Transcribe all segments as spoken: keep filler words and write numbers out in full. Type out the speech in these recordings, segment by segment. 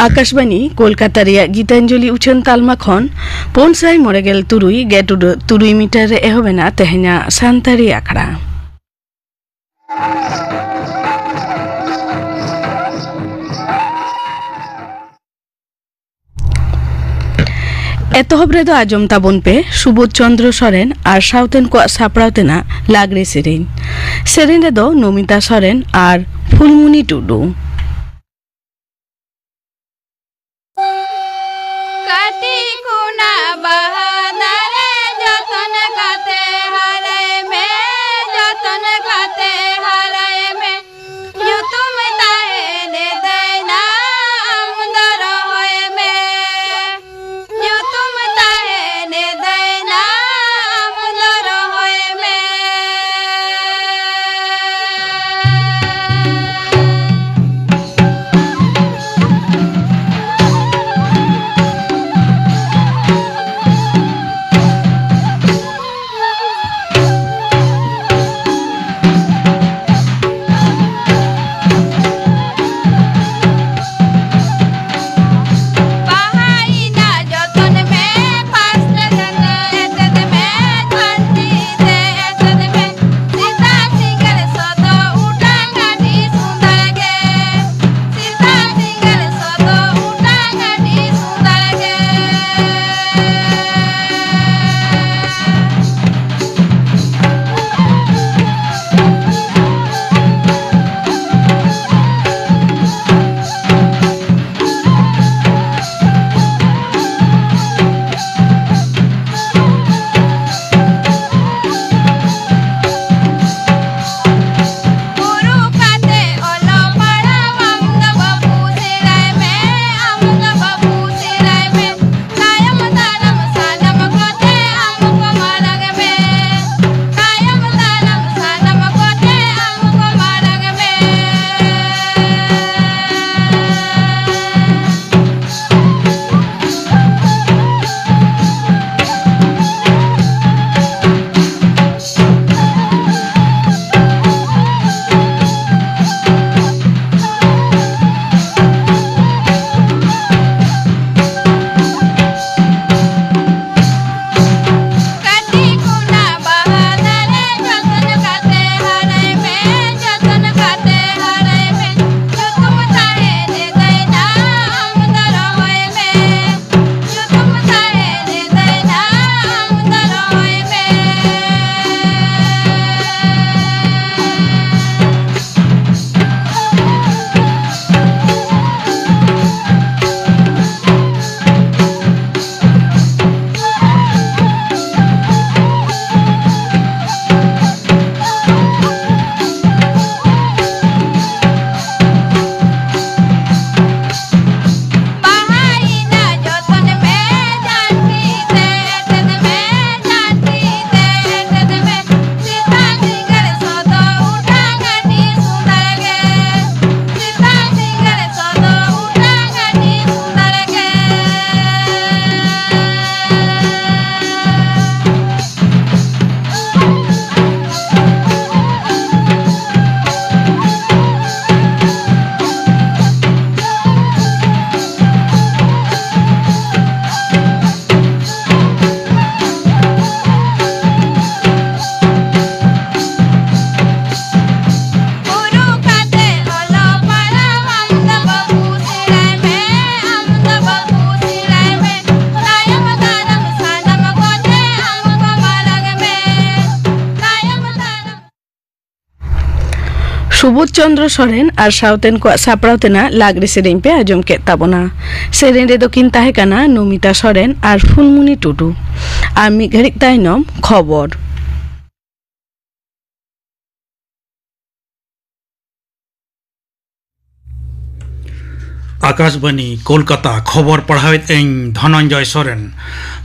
ᱟᱠᱟᱥᱵᱟᱬᱤ ᱠᱳᱞᱠᱟᱛᱟ ᱨᱮᱭᱟᱜ ᱜᱤᱛᱟᱧᱡᱚᱞᱤ ᱩᱪᱷᱟᱹᱱ ᱛᱟᱞᱢᱟ ᱠᱷᱚᱱ ᱯᱩᱱ ᱥᱟᱭ ᱢᱚᱬᱮ ᱜᱮᱞ ᱛᱩᱨᱩᱭ ᱜᱮᱴ ᱩᱰᱟᱹᱜ ᱛᱩᱨᱩᱭ ᱢᱤᱴᱟᱨ ᱨᱮ ᱮᱦᱚᱵ ᱮᱱᱟ ᱛᱮᱦᱮᱧᱟᱜ ᱥᱟᱱᱛᱟᱲᱤ ᱟᱠᱷᱲᱟ᱾ ᱮᱛᱚᱦᱚᱵ ᱨᱮᱫᱚ ᱟᱸᱡᱚᱢ ᱛᱟᱵᱚᱱ ᱯᱮ ᱥᱩᱵᱳᱫᱷ ᱪᱚᱸᱫᱽᱨᱚ ᱥᱚᱨᱮᱱ ᱟᱨ ᱥᱟᱶᱛᱮᱱ ᱠᱚᱣᱟᱜ ᱥᱟᱯᱲᱟᱣ ᱛᱮᱱᱟᱜ ᱞᱟᱜᱽᱲᱮ ᱥᱮᱨᱮᱧ᱾ ᱥᱮᱨᱮᱧ ᱨᱮᱫᱚ ᱱᱚᱢᱤᱛᱟ ᱥᱚᱨᱮᱱ ᱟᱨ ᱯᱷᱩᱞᱢᱩᱱᱤ ᱴᱩᱰᱩ᱾ ᱠᱟᱹᱴᱤᱡ ᱠᱷᱚᱱᱟᱜ ᱵᱟᱦᱟ ᱫᱟᱨᱮ ᱡᱚᱛᱚᱱ ᱠᱟᱛᱮ ᱦᱟᱨᱟᱭ ᱢᱮ, ᱡᱚᱛᱚᱱ ᱠᱟᱛᱮ ᱦᱟᱨᱟᱭ ᱢᱮ᱾ ᱧᱩᱛᱩᱢ ᱛᱟᱦᱮᱱ ᱫᱟᱹᱭᱱᱟ ᱟᱢ ᱫᱚ ᱨᱚᱦᱚᱭ ᱢᱮ᱾ ᱧᱩᱛᱩᱢ ᱛᱟᱦᱮᱱ ᱫᱟᱹᱭᱱᱟ ᱟᱢ ᱫᱚ ᱨᱚᱦᱚᱭ ᱢᱮ᱾ ᱥᱩᱵᱳᱫᱷ ᱪᱚᱱᱫᱨᱚ ᱥᱚᱨᱮᱱ ᱟᱨ ᱥᱟᱶᱛᱮᱱ ᱠᱚᱣᱟᱜ ᱥᱟᱯᱲᱟᱣ ᱛᱮᱱᱟᱜ ᱞᱟᱜᱽᱲᱮ ᱥᱮᱨᱮᱧ ᱯᱮ ᱟᱸᱡᱚᱢ ᱠᱮᱫ ᱛᱟᱵᱚᱱᱟ᱾ ᱥᱮᱨᱮᱧ ᱨᱮᱫᱚ ᱠᱤᱱ ᱛᱟᱦᱮᱸ ᱠᱟᱱᱟ ᱱᱚᱢᱤᱛᱟ ᱥᱚᱨᱮᱱ ᱟᱨ ᱯᱷᱩᱞᱢᱩᱱᱤ ᱴᱩᱰᱩ᱾ ᱟᱨ ᱢᱤᱫ ᱜᱷᱟᱹᱲᱤᱡ ᱛᱟᱭᱱᱚᱢ ᱠᱷᱚᱵᱚᱨ᱾ ᱟᱠᱟᱥᱵᱟᱱᱤ, ᱠᱳᱞᱠᱟᱛᱟ, ᱠᱷᱚᱵᱚᱨ ᱯᱟᱲᱦᱟᱣᱮᱫ ᱟᱹᱧ ᱫᱷᱚᱱᱚᱱᱡᱚᱭ ᱥᱚᱨᱮᱱ᱾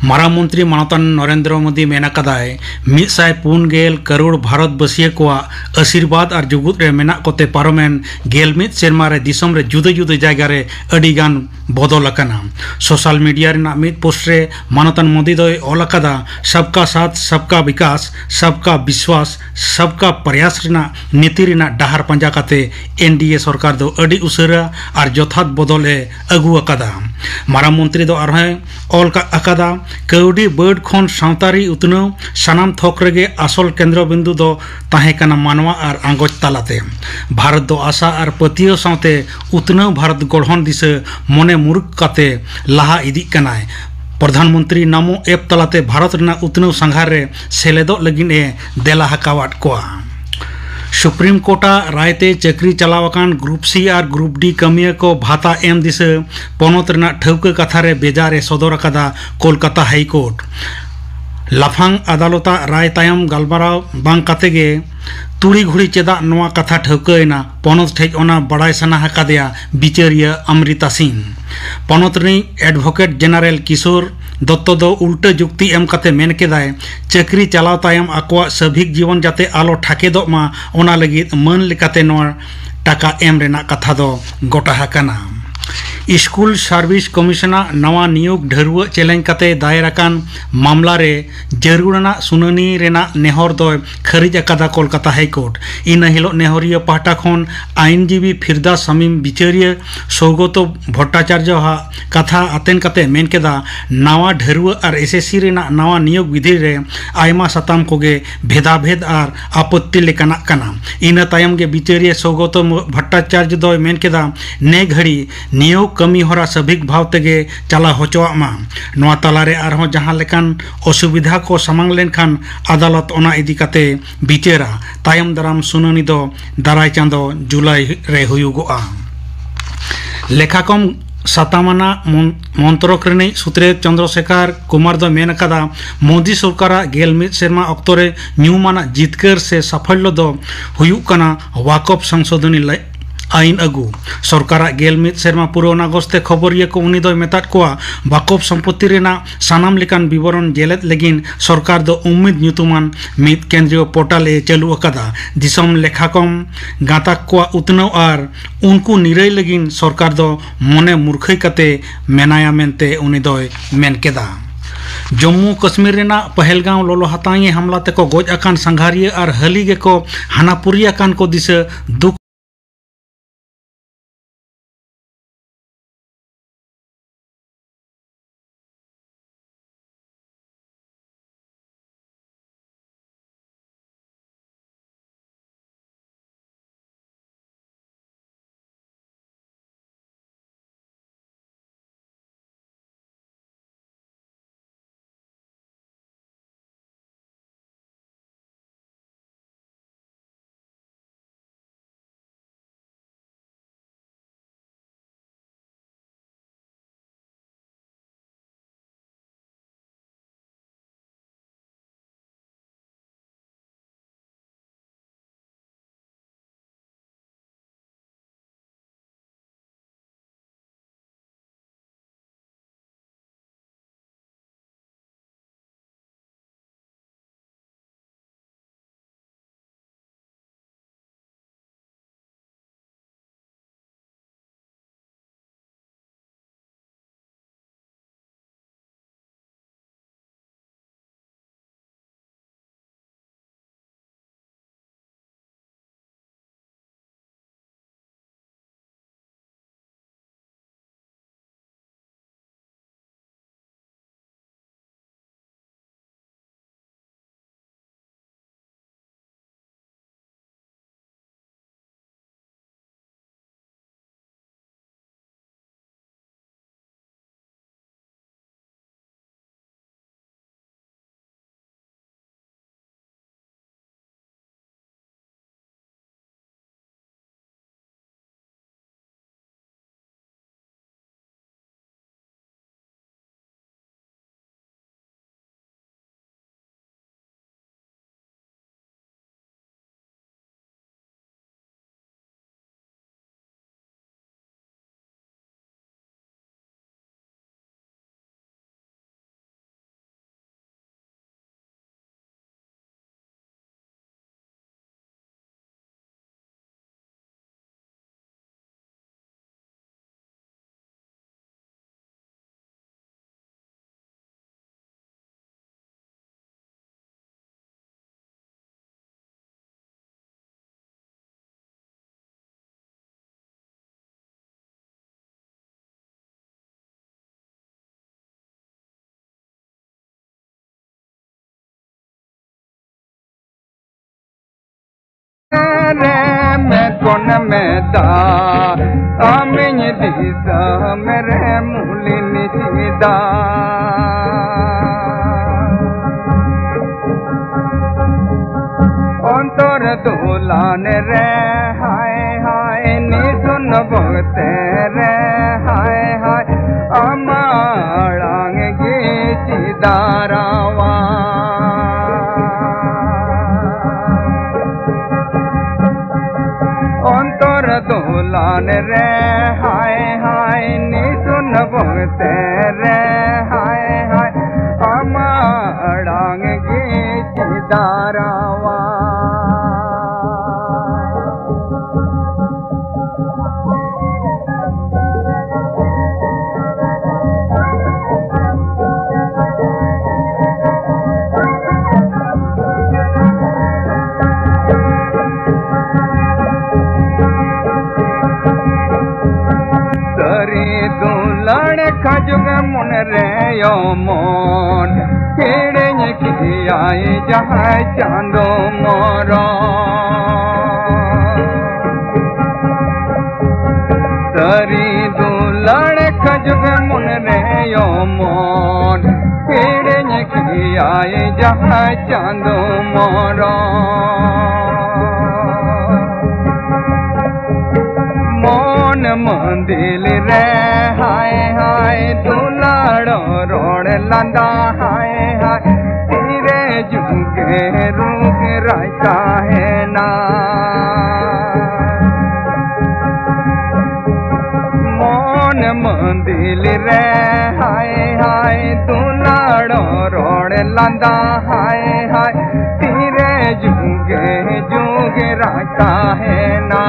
ᱢᱟᱨᱟᱝ ᱢᱚᱱᱛᱨᱤ ᱢᱟᱱᱚᱛᱟᱱ ᱱᱚᱨᱮᱱᱫᱨᱚ ᱢᱳᱫᱤ ᱢᱮᱱ ᱟᱠᱟᱫᱟᱭ, ᱢᱤᱫ ᱥᱟᱭ ᱯᱩᱱ ᱜᱮᱞ ᱠᱟᱨᱳᱲ ᱵᱷᱟᱨᱚᱛ ᱵᱟᱹᱥᱤᱭᱟᱹ ᱠᱚᱣᱟᱜ ᱟᱥᱤᱨᱵᱟᱫᱽ ᱟᱨ ᱡᱩᱜᱩᱫ ᱨᱮ ᱢᱮᱱᱟᱜ ᱠᱚᱛᱮ ᱯᱟᱨᱚᱢᱮᱱ ᱜᱮᱞ ᱢᱤᱫ ᱥᱮᱨᱢᱟ ᱨᱮ ᱫᱤᱥᱚᱢ ᱨᱮ ᱡᱩᱫᱟᱹ ᱡᱩᱫᱟᱹ ᱡᱟᱭᱜᱟ ᱨᱮ ᱟᱹᱰᱤ ᱜᱟᱱ ᱵᱚᱫᱚᱞ ᱟᱠᱟᱱᱟ᱾ ᱥᱳᱥᱟᱞ ᱢᱤᱰᱤᱭᱟ ᱨᱮᱱᱟᱜ ᱢᱤᱫ ᱯᱳᱥᱴ ᱨᱮ ᱢᱟᱱᱚᱛᱟᱱ ᱢᱳᱫᱤ ᱫᱚᱭ ᱚᱞ ᱟᱠᱟᱫᱟ, "ᱥᱟᱵᱠᱟ ᱥᱟᱛᱷ, ᱥᱟᱵᱠᱟ ᱵᱤᱠᱟᱥ, ᱥᱟᱵᱠᱟ ᱵᱤᱥᱣᱟᱥ, ᱥᱟᱵᱠᱟ ᱯᱨᱟᱭᱟᱥ ᱨᱮᱱᱟᱜ ᱱᱤᱛᱤ ᱨᱮᱱᱟᱜ ᱰᱟᱦᱟᱨ ᱯᱟᱸᱡᱟ ᱠᱟᱛᱮ ᱮᱱ ᱰᱤ ᱮ ᱥᱚᱨᱠᱟᱨ ᱫᱚ ᱟᱹᱰᱤ ᱩᱥᱟᱹᱨᱟ ᱟᱨ ᱡᱚᱛᱷᱟᱛ ᱵᱚᱫᱚᱞ ᱮ ᱟᱹᱜᱩ ᱟᱠᱟᱫᱟ᱾" ᱢᱟᱨᱟᱝ ᱢᱚᱱᱛᱨᱤ ᱫᱚ ᱟᱨᱦᱚᱸᱭ ᱚᱞ ᱠᱟ-, ᱟᱠᱟᱫᱟ, ᱠᱟᱹᱣᱰᱤ ᱵᱟᱹᱰ ᱠᱷᱚᱱ ᱥᱟᱶᱛᱟᱨᱤ ᱩᱛᱱᱟᱹᱣ, ᱥᱟᱱᱟᱢ ᱛᱷᱚᱠ ᱨᱮᱜᱮ ᱟᱥᱚᱞ ᱠᱮᱱᱫᱨᱚ ᱵᱤᱱᱫᱩ ᱫᱚ ᱛᱟᱦᱮᱸ ᱠᱟᱱᱟ ᱢᱟᱱᱣᱟ ᱟᱨ ᱟᱸᱜᱚᱪ ᱛᱟᱞᱟᱛᱮ᱾ ᱵᱷᱟᱨᱚᱛ ᱫᱚ ᱟᱥᱟ ᱟᱨ ᱯᱟᱹᱛᱭᱟᱹᱣ ᱥᱟᱶᱛᱮ ᱩᱛᱱᱟᱹᱣ ᱵᱷᱟᱨᱚᱛ ᱜᱚᱲᱦᱚᱱ ᱫᱤᱥᱟᱹ ᱢᱚᱱᱮ ᱢᱩᱨᱩᱠ ᱠᱟᱛᱮ ᱞᱟᱦᱟ ᱤᱫᱤᱜ ᱠᱟᱱᱟᱭ᱾ ᱯᱨᱚᱫᱷᱟᱱ ᱢᱚᱱᱛᱨᱤ ᱱᱟᱢᱳ ᱮᱯ ᱛᱟᱞᱟᱛᱮ ᱵᱷᱟᱨᱚᱛ ᱨᱮᱱᱟᱜ ᱩᱛᱱᱟᱹᱣ ᱥᱟᱸᱜᱷᱟᱨ ᱨᱮ ᱥᱮᱞᱮᱫᱚᱜ ᱞᱟᱹᱜᱤᱫ ᱮ ᱫᱮᱞᱟ ᱟᱠᱟᱣᱟᱫ ᱠᱚᱣᱟ᱾ ᱥᱩᱯᱨᱤᱢ ᱠᱳᱨᱴ ᱟᱜ ᱨᱟᱭ ᱛᱮ ᱪᱟᱹᱠᱨᱤ ᱪᱟᱞᱟᱣ ᱟᱠᱟᱱ ᱜᱨᱩᱯ ᱥᱤ ᱟᱨ ᱜᱨᱩᱯ ᱰᱤ ᱠᱟᱹᱢᱤᱭᱟᱹ ᱠᱚ ᱵᱷᱟᱛᱟ ᱮᱢ ᱫᱤᱥᱟᱹ ᱯᱚᱱᱚᱛ ᱨᱮᱱᱟᱜ ᱴᱷᱟᱹᱣᱠᱟᱹ ᱠᱟᱛᱷᱟ ᱨᱮ ᱵᱮᱡᱟᱨ ᱮ ᱥᱚᱫᱚᱨ ᱟᱠᱟᱫᱟ ᱠᱳᱞᱠᱟᱛᱟ ᱦᱟᱭ ᱠᱳᱨᱴ᱾ ᱞᱟᱯᱷᱟᱝ ᱟᱫᱟᱞᱚᱛ ᱟᱜ ᱨᱟᱭ ᱛᱟᱭᱚᱢ ᱜᱟᱞᱢᱟᱨᱟᱣ ᱵᱟᱝ ᱠᱟᱛᱮ ᱜᱮ ᱛᱩᱲᱤ ᱜᱷᱩᱲᱤ ᱪᱮᱫᱟᱜ ᱱᱚᱣᱟ ᱠᱟᱛᱷᱟ ᱴᱷᱟᱹᱣᱠᱟᱹ ᱮᱱᱟ, ᱯᱚᱱᱚᱛ ᱴᱷᱮᱡ ᱚᱱᱟ ᱵᱟᱲᱟᱭ ᱥᱟᱱᱟ ᱟᱠᱟᱫᱮᱭᱟ ᱵᱤᱪᱟᱹᱨᱤᱭᱟᱹ ᱚᱢᱨᱤᱛᱟ ᱥᱤᱝ᱾ ᱯᱚᱱᱚᱛ ᱨᱤᱱᱤᱡ ᱮᱰᱵᱷᱳᱠᱮᱴ ᱡᱮᱱᱟᱨᱮᱞ ᱠᱤᱥᱳᱨ ᱫᱚᱛᱛᱚ ᱫᱚ ᱩᱞᱴᱟᱹ ᱡᱩᱠᱛᱤ ᱮᱢ ᱠᱟᱛᱮ ᱢᱮᱱ ᱠᱮᱫᱟᱭ, ᱪᱟᱹᱠᱨᱤ ᱪᱟᱞᱟᱣ ᱛᱟᱭᱚᱢ ᱟᱠᱚᱣᱟᱜ ᱥᱟᱹᱵᱷᱤᱠ ᱡᱤᱵᱚᱱ ᱡᱟᱛᱮ ᱟᱞᱚ ᱴᱷᱟᱠᱮᱫᱚᱜ ᱢᱟ, ᱚᱱᱟ ᱞᱟᱹᱜᱤᱫ ᱢᱟᱹᱱ ᱞᱮᱠᱟᱛᱮ ᱱᱚᱣᱟ ᱴᱟᱠᱟ ᱮᱢ ᱨᱮᱱᱟᱜ ᱠᱟᱛᱷᱟ ᱫᱚ ᱜᱚᱴᱟ ᱟᱠᱟᱱᱟ᱾ ᱥᱠᱩᱞ ᱥᱟᱨᱵᱷᱤᱥ ᱠᱚᱢᱤᱥᱚᱱᱟᱜ ᱱᱟᱣᱟ ᱱᱤᱭᱳᱜᱽ ᱰᱷᱟᱹᱨᱣᱟᱹᱜ ᱪᱮᱞᱮᱧ ᱠᱟᱛᱮ ᱫᱟᱭᱮᱨ ᱟᱠᱟᱱ ᱢᱟᱢᱞᱟ ᱨᱮ ᱡᱟᱹᱨᱩᱲ ᱟᱱᱟᱜ ᱥᱩᱱᱟᱹᱱᱤ ᱨᱮᱱᱟᱜ ᱱᱮᱦᱚᱨ ᱫᱚᱭ ᱠᱷᱟᱹᱨᱤᱡ ᱟᱠᱟᱫᱟ ᱠᱳᱞᱠᱟᱛᱟ ᱦᱟᱭ ᱠᱳᱨᱴ᱾ ᱤᱱᱟᱹ ᱦᱤᱞᱳᱜ ᱱᱮᱦᱚᱨᱤᱭᱟᱹ ᱯᱟᱦᱴᱟ ᱠᱷᱚᱱ ᱟᱭᱤᱱᱡᱤᱵᱤ ᱯᱷᱤᱨᱫᱟᱥ ᱥᱟᱢᱤᱢ ᱵᱤᱪᱟᱹᱨᱤᱭᱟᱹ ᱥᱳᱣᱜᱚᱛᱚ ᱵᱷᱚᱴᱴᱟᱪᱟᱨᱡᱚ ᱦᱟᱜ ᱠᱟᱛᱷᱟ ᱟᱛᱮᱱ ᱠᱟᱛᱮ ᱢᱮᱱ ᱠᱮᱫᱟ, ᱱᱟᱣᱟ ᱰᱷᱟᱹᱨᱣᱟᱹᱜ ᱟᱨ ᱮᱥ ᱮᱥ ᱥᱤ ᱨᱮᱱᱟᱜ ᱱᱟᱣᱟ ᱱᱤᱭᱳᱜᱽ ᱵᱤᱫᱷᱤ ᱨᱮ ᱟᱭᱢᱟ ᱥᱟᱛᱟᱢ ᱠᱚᱜᱮ ᱵᱷᱮᱫᱟᱵᱷᱮᱫ ᱟᱨ ᱟᱯᱚᱛᱛᱤ ᱞᱮᱠᱟᱱᱟᱜ ᱠᱟᱱᱟ᱾ ᱤᱱᱟᱹ ᱛᱟᱭᱚᱢ ᱜᱮ ᱵᱤᱪᱟᱹᱨᱤᱭᱟᱹ ᱥᱳᱣᱜᱚᱛᱚ ᱵᱷᱚᱴᱴᱟᱪᱟᱨᱡᱚ ᱫᱚᱭ ᱢᱮᱱ ᱠᱮᱫᱟ, ᱱᱮ ᱜᱷᱟᱹᱲᱤ ᱱᱤᱭᱳᱜᱽ ᱠᱟᱹᱢᱤ ᱦᱚᱨᱟ ᱥᱟᱵᱷᱤᱠ ᱵᱷᱟᱣ ᱛᱮᱜᱮ ᱪᱟᱞᱟᱣ ᱦᱚᱪᱚᱣᱟᱜ ᱢᱟ᱾ ᱱᱚᱣᱟ ᱛᱟᱞᱟᱨᱮ ᱟᱨᱦᱚᱸ ᱡᱟᱦᱟᱸ ᱞᱮᱠᱟᱱ ᱚᱥᱩᱵᱤᱫᱷᱟ ᱠᱚ ᱥᱟᱢᱟᱝ ᱞᱮᱱᱠᱷᱟᱱ ᱟᱫᱟᱞᱚᱛ ᱚᱱᱟ ᱤᱫᱤ ᱠᱟᱛᱮ ᱵᱤᱪᱟᱹᱨᱟ᱾ ᱛᱟᱭᱚᱢ ᱫᱟᱨᱟᱢ ᱥᱩᱱᱟᱹᱱᱤ ᱫᱚ ᱫᱟᱨᱟᱭ ᱪᱟᱸᱫᱚ ᱡᱩᱞᱟᱭ ᱨᱮ ᱦᱩᱭᱩᱜᱚᱜᱼᱟ᱾ ᱞᱮᱠᱷᱟ ᱠᱚᱢ ᱥᱟᱛᱟᱢ ᱟᱱᱟᱜ ᱢᱚᱱ-, ᱢᱚᱱᱛᱨᱚᱠ ᱨᱤᱱᱤᱡ ᱥᱩᱛᱨᱮᱛ ᱪᱚᱱᱫᱨᱚ ᱥᱮᱠᱷᱟᱨ ᱠᱩᱢᱟᱨ ᱫᱚ ᱢᱮᱱ ᱟᱠᱟᱫᱟ, ᱢᱳᱫᱤ ᱥᱚᱨᱠᱟᱨᱟᱜ ᱜᱮᱞ ᱢᱤᱫ ᱥᱮᱨᱢᱟ ᱚᱠᱛᱚ ᱨᱮ ᱧᱩᱢᱟᱱᱟᱜ ᱡᱤᱛᱠᱟᱹᱨ ᱥᱮ ᱥᱟᱯᱷᱚᱞᱞᱚ ᱫᱚ ᱦᱩᱭᱩᱜ ᱠᱟᱱᱟ ᱣᱟᱠᱚᱯ ᱥᱚᱝᱥᱳᱫᱷᱚᱱᱤ ᱞᱟᱹᱭ ᱟᱹᱭᱤᱱ ᱟᱹᱜᱩ᱾ ᱥᱚᱨᱠᱟᱨᱟᱜ ᱜᱮᱞ ᱢᱤᱫ ᱥᱮᱨᱢᱟ ᱯᱩᱨᱟᱹᱣ ᱱᱟᱜᱚᱥ ᱛᱮ ᱠᱷᱚᱵᱚᱨᱤᱭᱟᱹ ᱠᱚ ᱩᱱᱤ ᱫᱚᱭ ᱢᱮᱛᱟᱫ ᱠᱚᱣᱟ, ᱵᱟᱠᱚᱯ ᱥᱚᱢᱯᱚᱛᱤ ᱨᱮᱱᱟᱜ ᱥᱟᱱᱟᱢ ᱞᱮᱠᱟᱱ ᱵᱤᱵᱚᱨᱚᱱ ᱡᱮᱞᱮᱫ ᱞᱟᱹᱜᱤᱫ ᱥᱚᱨᱠᱟᱨ ᱫᱚ ᱩᱢᱤᱫ ᱧᱩᱛᱩᱢᱟᱱ ᱢᱤᱫ ᱠᱮᱱᱫᱨᱤᱭᱚ ᱯᱳᱨᱴᱟᱞ ᱮ ᱪᱟᱹᱞᱩ ᱟᱠᱟᱫᱟ᱾ ᱫᱤᱥᱚᱢ ᱞᱮᱠᱷᱟ ᱠᱚᱢ ᱜᱟᱸᱛᱟᱠ ᱠᱚᱣᱟᱜ ᱩᱛᱱᱟᱹᱣ ᱟᱨ ᱩᱱᱠᱩ ᱱᱤᱨᱟᱹᱭ ᱞᱟᱹᱜᱤᱫ ᱥᱚᱨᱠᱟᱨ ᱫᱚ ᱢᱚᱱᱮ ᱢᱩᱨᱠᱷᱟᱹᱭ ᱠᱟᱛᱮ ᱢᱮᱱᱟᱭᱟ ᱢᱮᱱᱛᱮ ᱩᱱᱤ ᱫᱚᱭ ᱢᱮᱱ ᱠᱮᱫᱟ᱾ ᱡᱚᱢᱢᱩ ᱠᱟᱥᱢᱤᱨ ᱨᱮᱱᱟᱜ ᱯᱟᱦᱮᱞᱜᱟᱸᱣ ᱞᱚᱞᱚ ᱦᱟᱛᱟᱝᱤ ᱦᱟᱢᱞᱟ ᱛᱮᱠᱚ ᱜᱚᱡ ᱟᱠᱟᱱ ᱥᱟᱸᱜᱷᱟᱨᱤᱭᱟᱹ ᱟᱨ ᱦᱟᱹᱞᱤ ᱜᱮᱠᱚ ᱦᱟᱱᱟᱯᱩᱨᱤ ᱟᱠᱟᱱ ᱠᱚ ᱫᱤᱥᱟᱹ ᱫᱩᱠ ᱢᱮᱫᱟ ᱟᱢᱤᱧ ᱫᱤᱥᱚᱢ ᱨᱮ ᱢᱩᱞᱤᱱ ᱪᱮᱫᱟ᱾ ᱚᱱᱛᱚᱨ ᱫᱩᱞᱟᱱ ᱨᱮ ᱦᱟᱭ ᱦᱟᱭ, ᱱᱤᱥᱩᱱ ᱵᱚᱜᱛᱮ ᱨᱮ ᱦᱟᱭ ᱦᱟᱭ, ᱟᱢᱟᱜ ᱟᱲᱟᱝ ᱜᱮ ᱪᱮᱫᱟᱨᱟᱣᱟ᱾ ᱚᱱᱛᱚᱨ ᱫᱩᱞᱟᱱ ᱨᱮ ᱦᱟᱭ ᱦᱟᱭ, ᱱᱤᱥᱩᱱ ᱵᱚᱜᱛᱮ ᱨᱮ ᱦᱟᱭ ᱦᱟᱭ, ᱟᱢᱟᱜ ᱟᱲᱟᱝ ᱜᱮ ᱪᱮᱫᱟᱨᱟᱣᱟ᱾ ᱥᱟᱹᱨᱤ ᱫᱩᱞᱟᱹᱲ ᱠᱷᱟᱡᱩᱜ ᱢᱚᱱᱮ ᱨᱮ ᱚᱢᱚᱱ, ᱦᱤᱲᱤᱧ ᱠᱮᱭᱟᱭ ᱡᱟᱦᱟᱸᱭ ᱪᱟᱸᱫᱚ ᱢᱚᱨᱚ᱾ ᱥᱟᱹᱨᱤ ᱫᱩᱞᱟᱹᱲ ᱠᱷᱟᱡᱩᱜ ᱢᱚᱱᱮ ᱨᱮ ᱚᱢᱚᱱ, ᱦᱤᱲᱤᱧ ᱠᱮᱭᱟᱭ ᱡᱟᱦᱟᱸᱭ ᱪᱟᱸᱫᱚ ᱢᱚᱨᱚ᱾ ᱢᱚᱱ ᱢᱟᱹᱫᱤᱞ ᱨᱮ ᱦᱟᱭ ᱦᱟᱭ, ᱫᱩᱞᱟᱹᱲ ᱨᱚᱲ ᱞᱟᱸᱫᱟ ᱦᱟᱭ ᱦᱟᱭ, ᱛᱤᱨᱮ ᱡᱩᱜᱮ ᱨᱩᱜ ᱨᱟᱭ ᱛᱟᱦᱮᱱᱟ᱾ ᱢᱚᱱ ᱢᱟᱹᱫᱤᱞ ᱨᱮ ᱦᱟᱭ ᱦᱟᱭ, ᱫᱩᱞᱟᱹᱲ ᱨᱚᱲ ᱞᱟᱸᱫᱟ ᱦᱟᱭ ᱦᱟᱭ, ᱛᱤᱨᱮ ᱡᱩᱜᱮ ᱡᱩᱜᱮ ᱨᱟᱜ ᱛᱟᱦᱮᱱᱟ᱾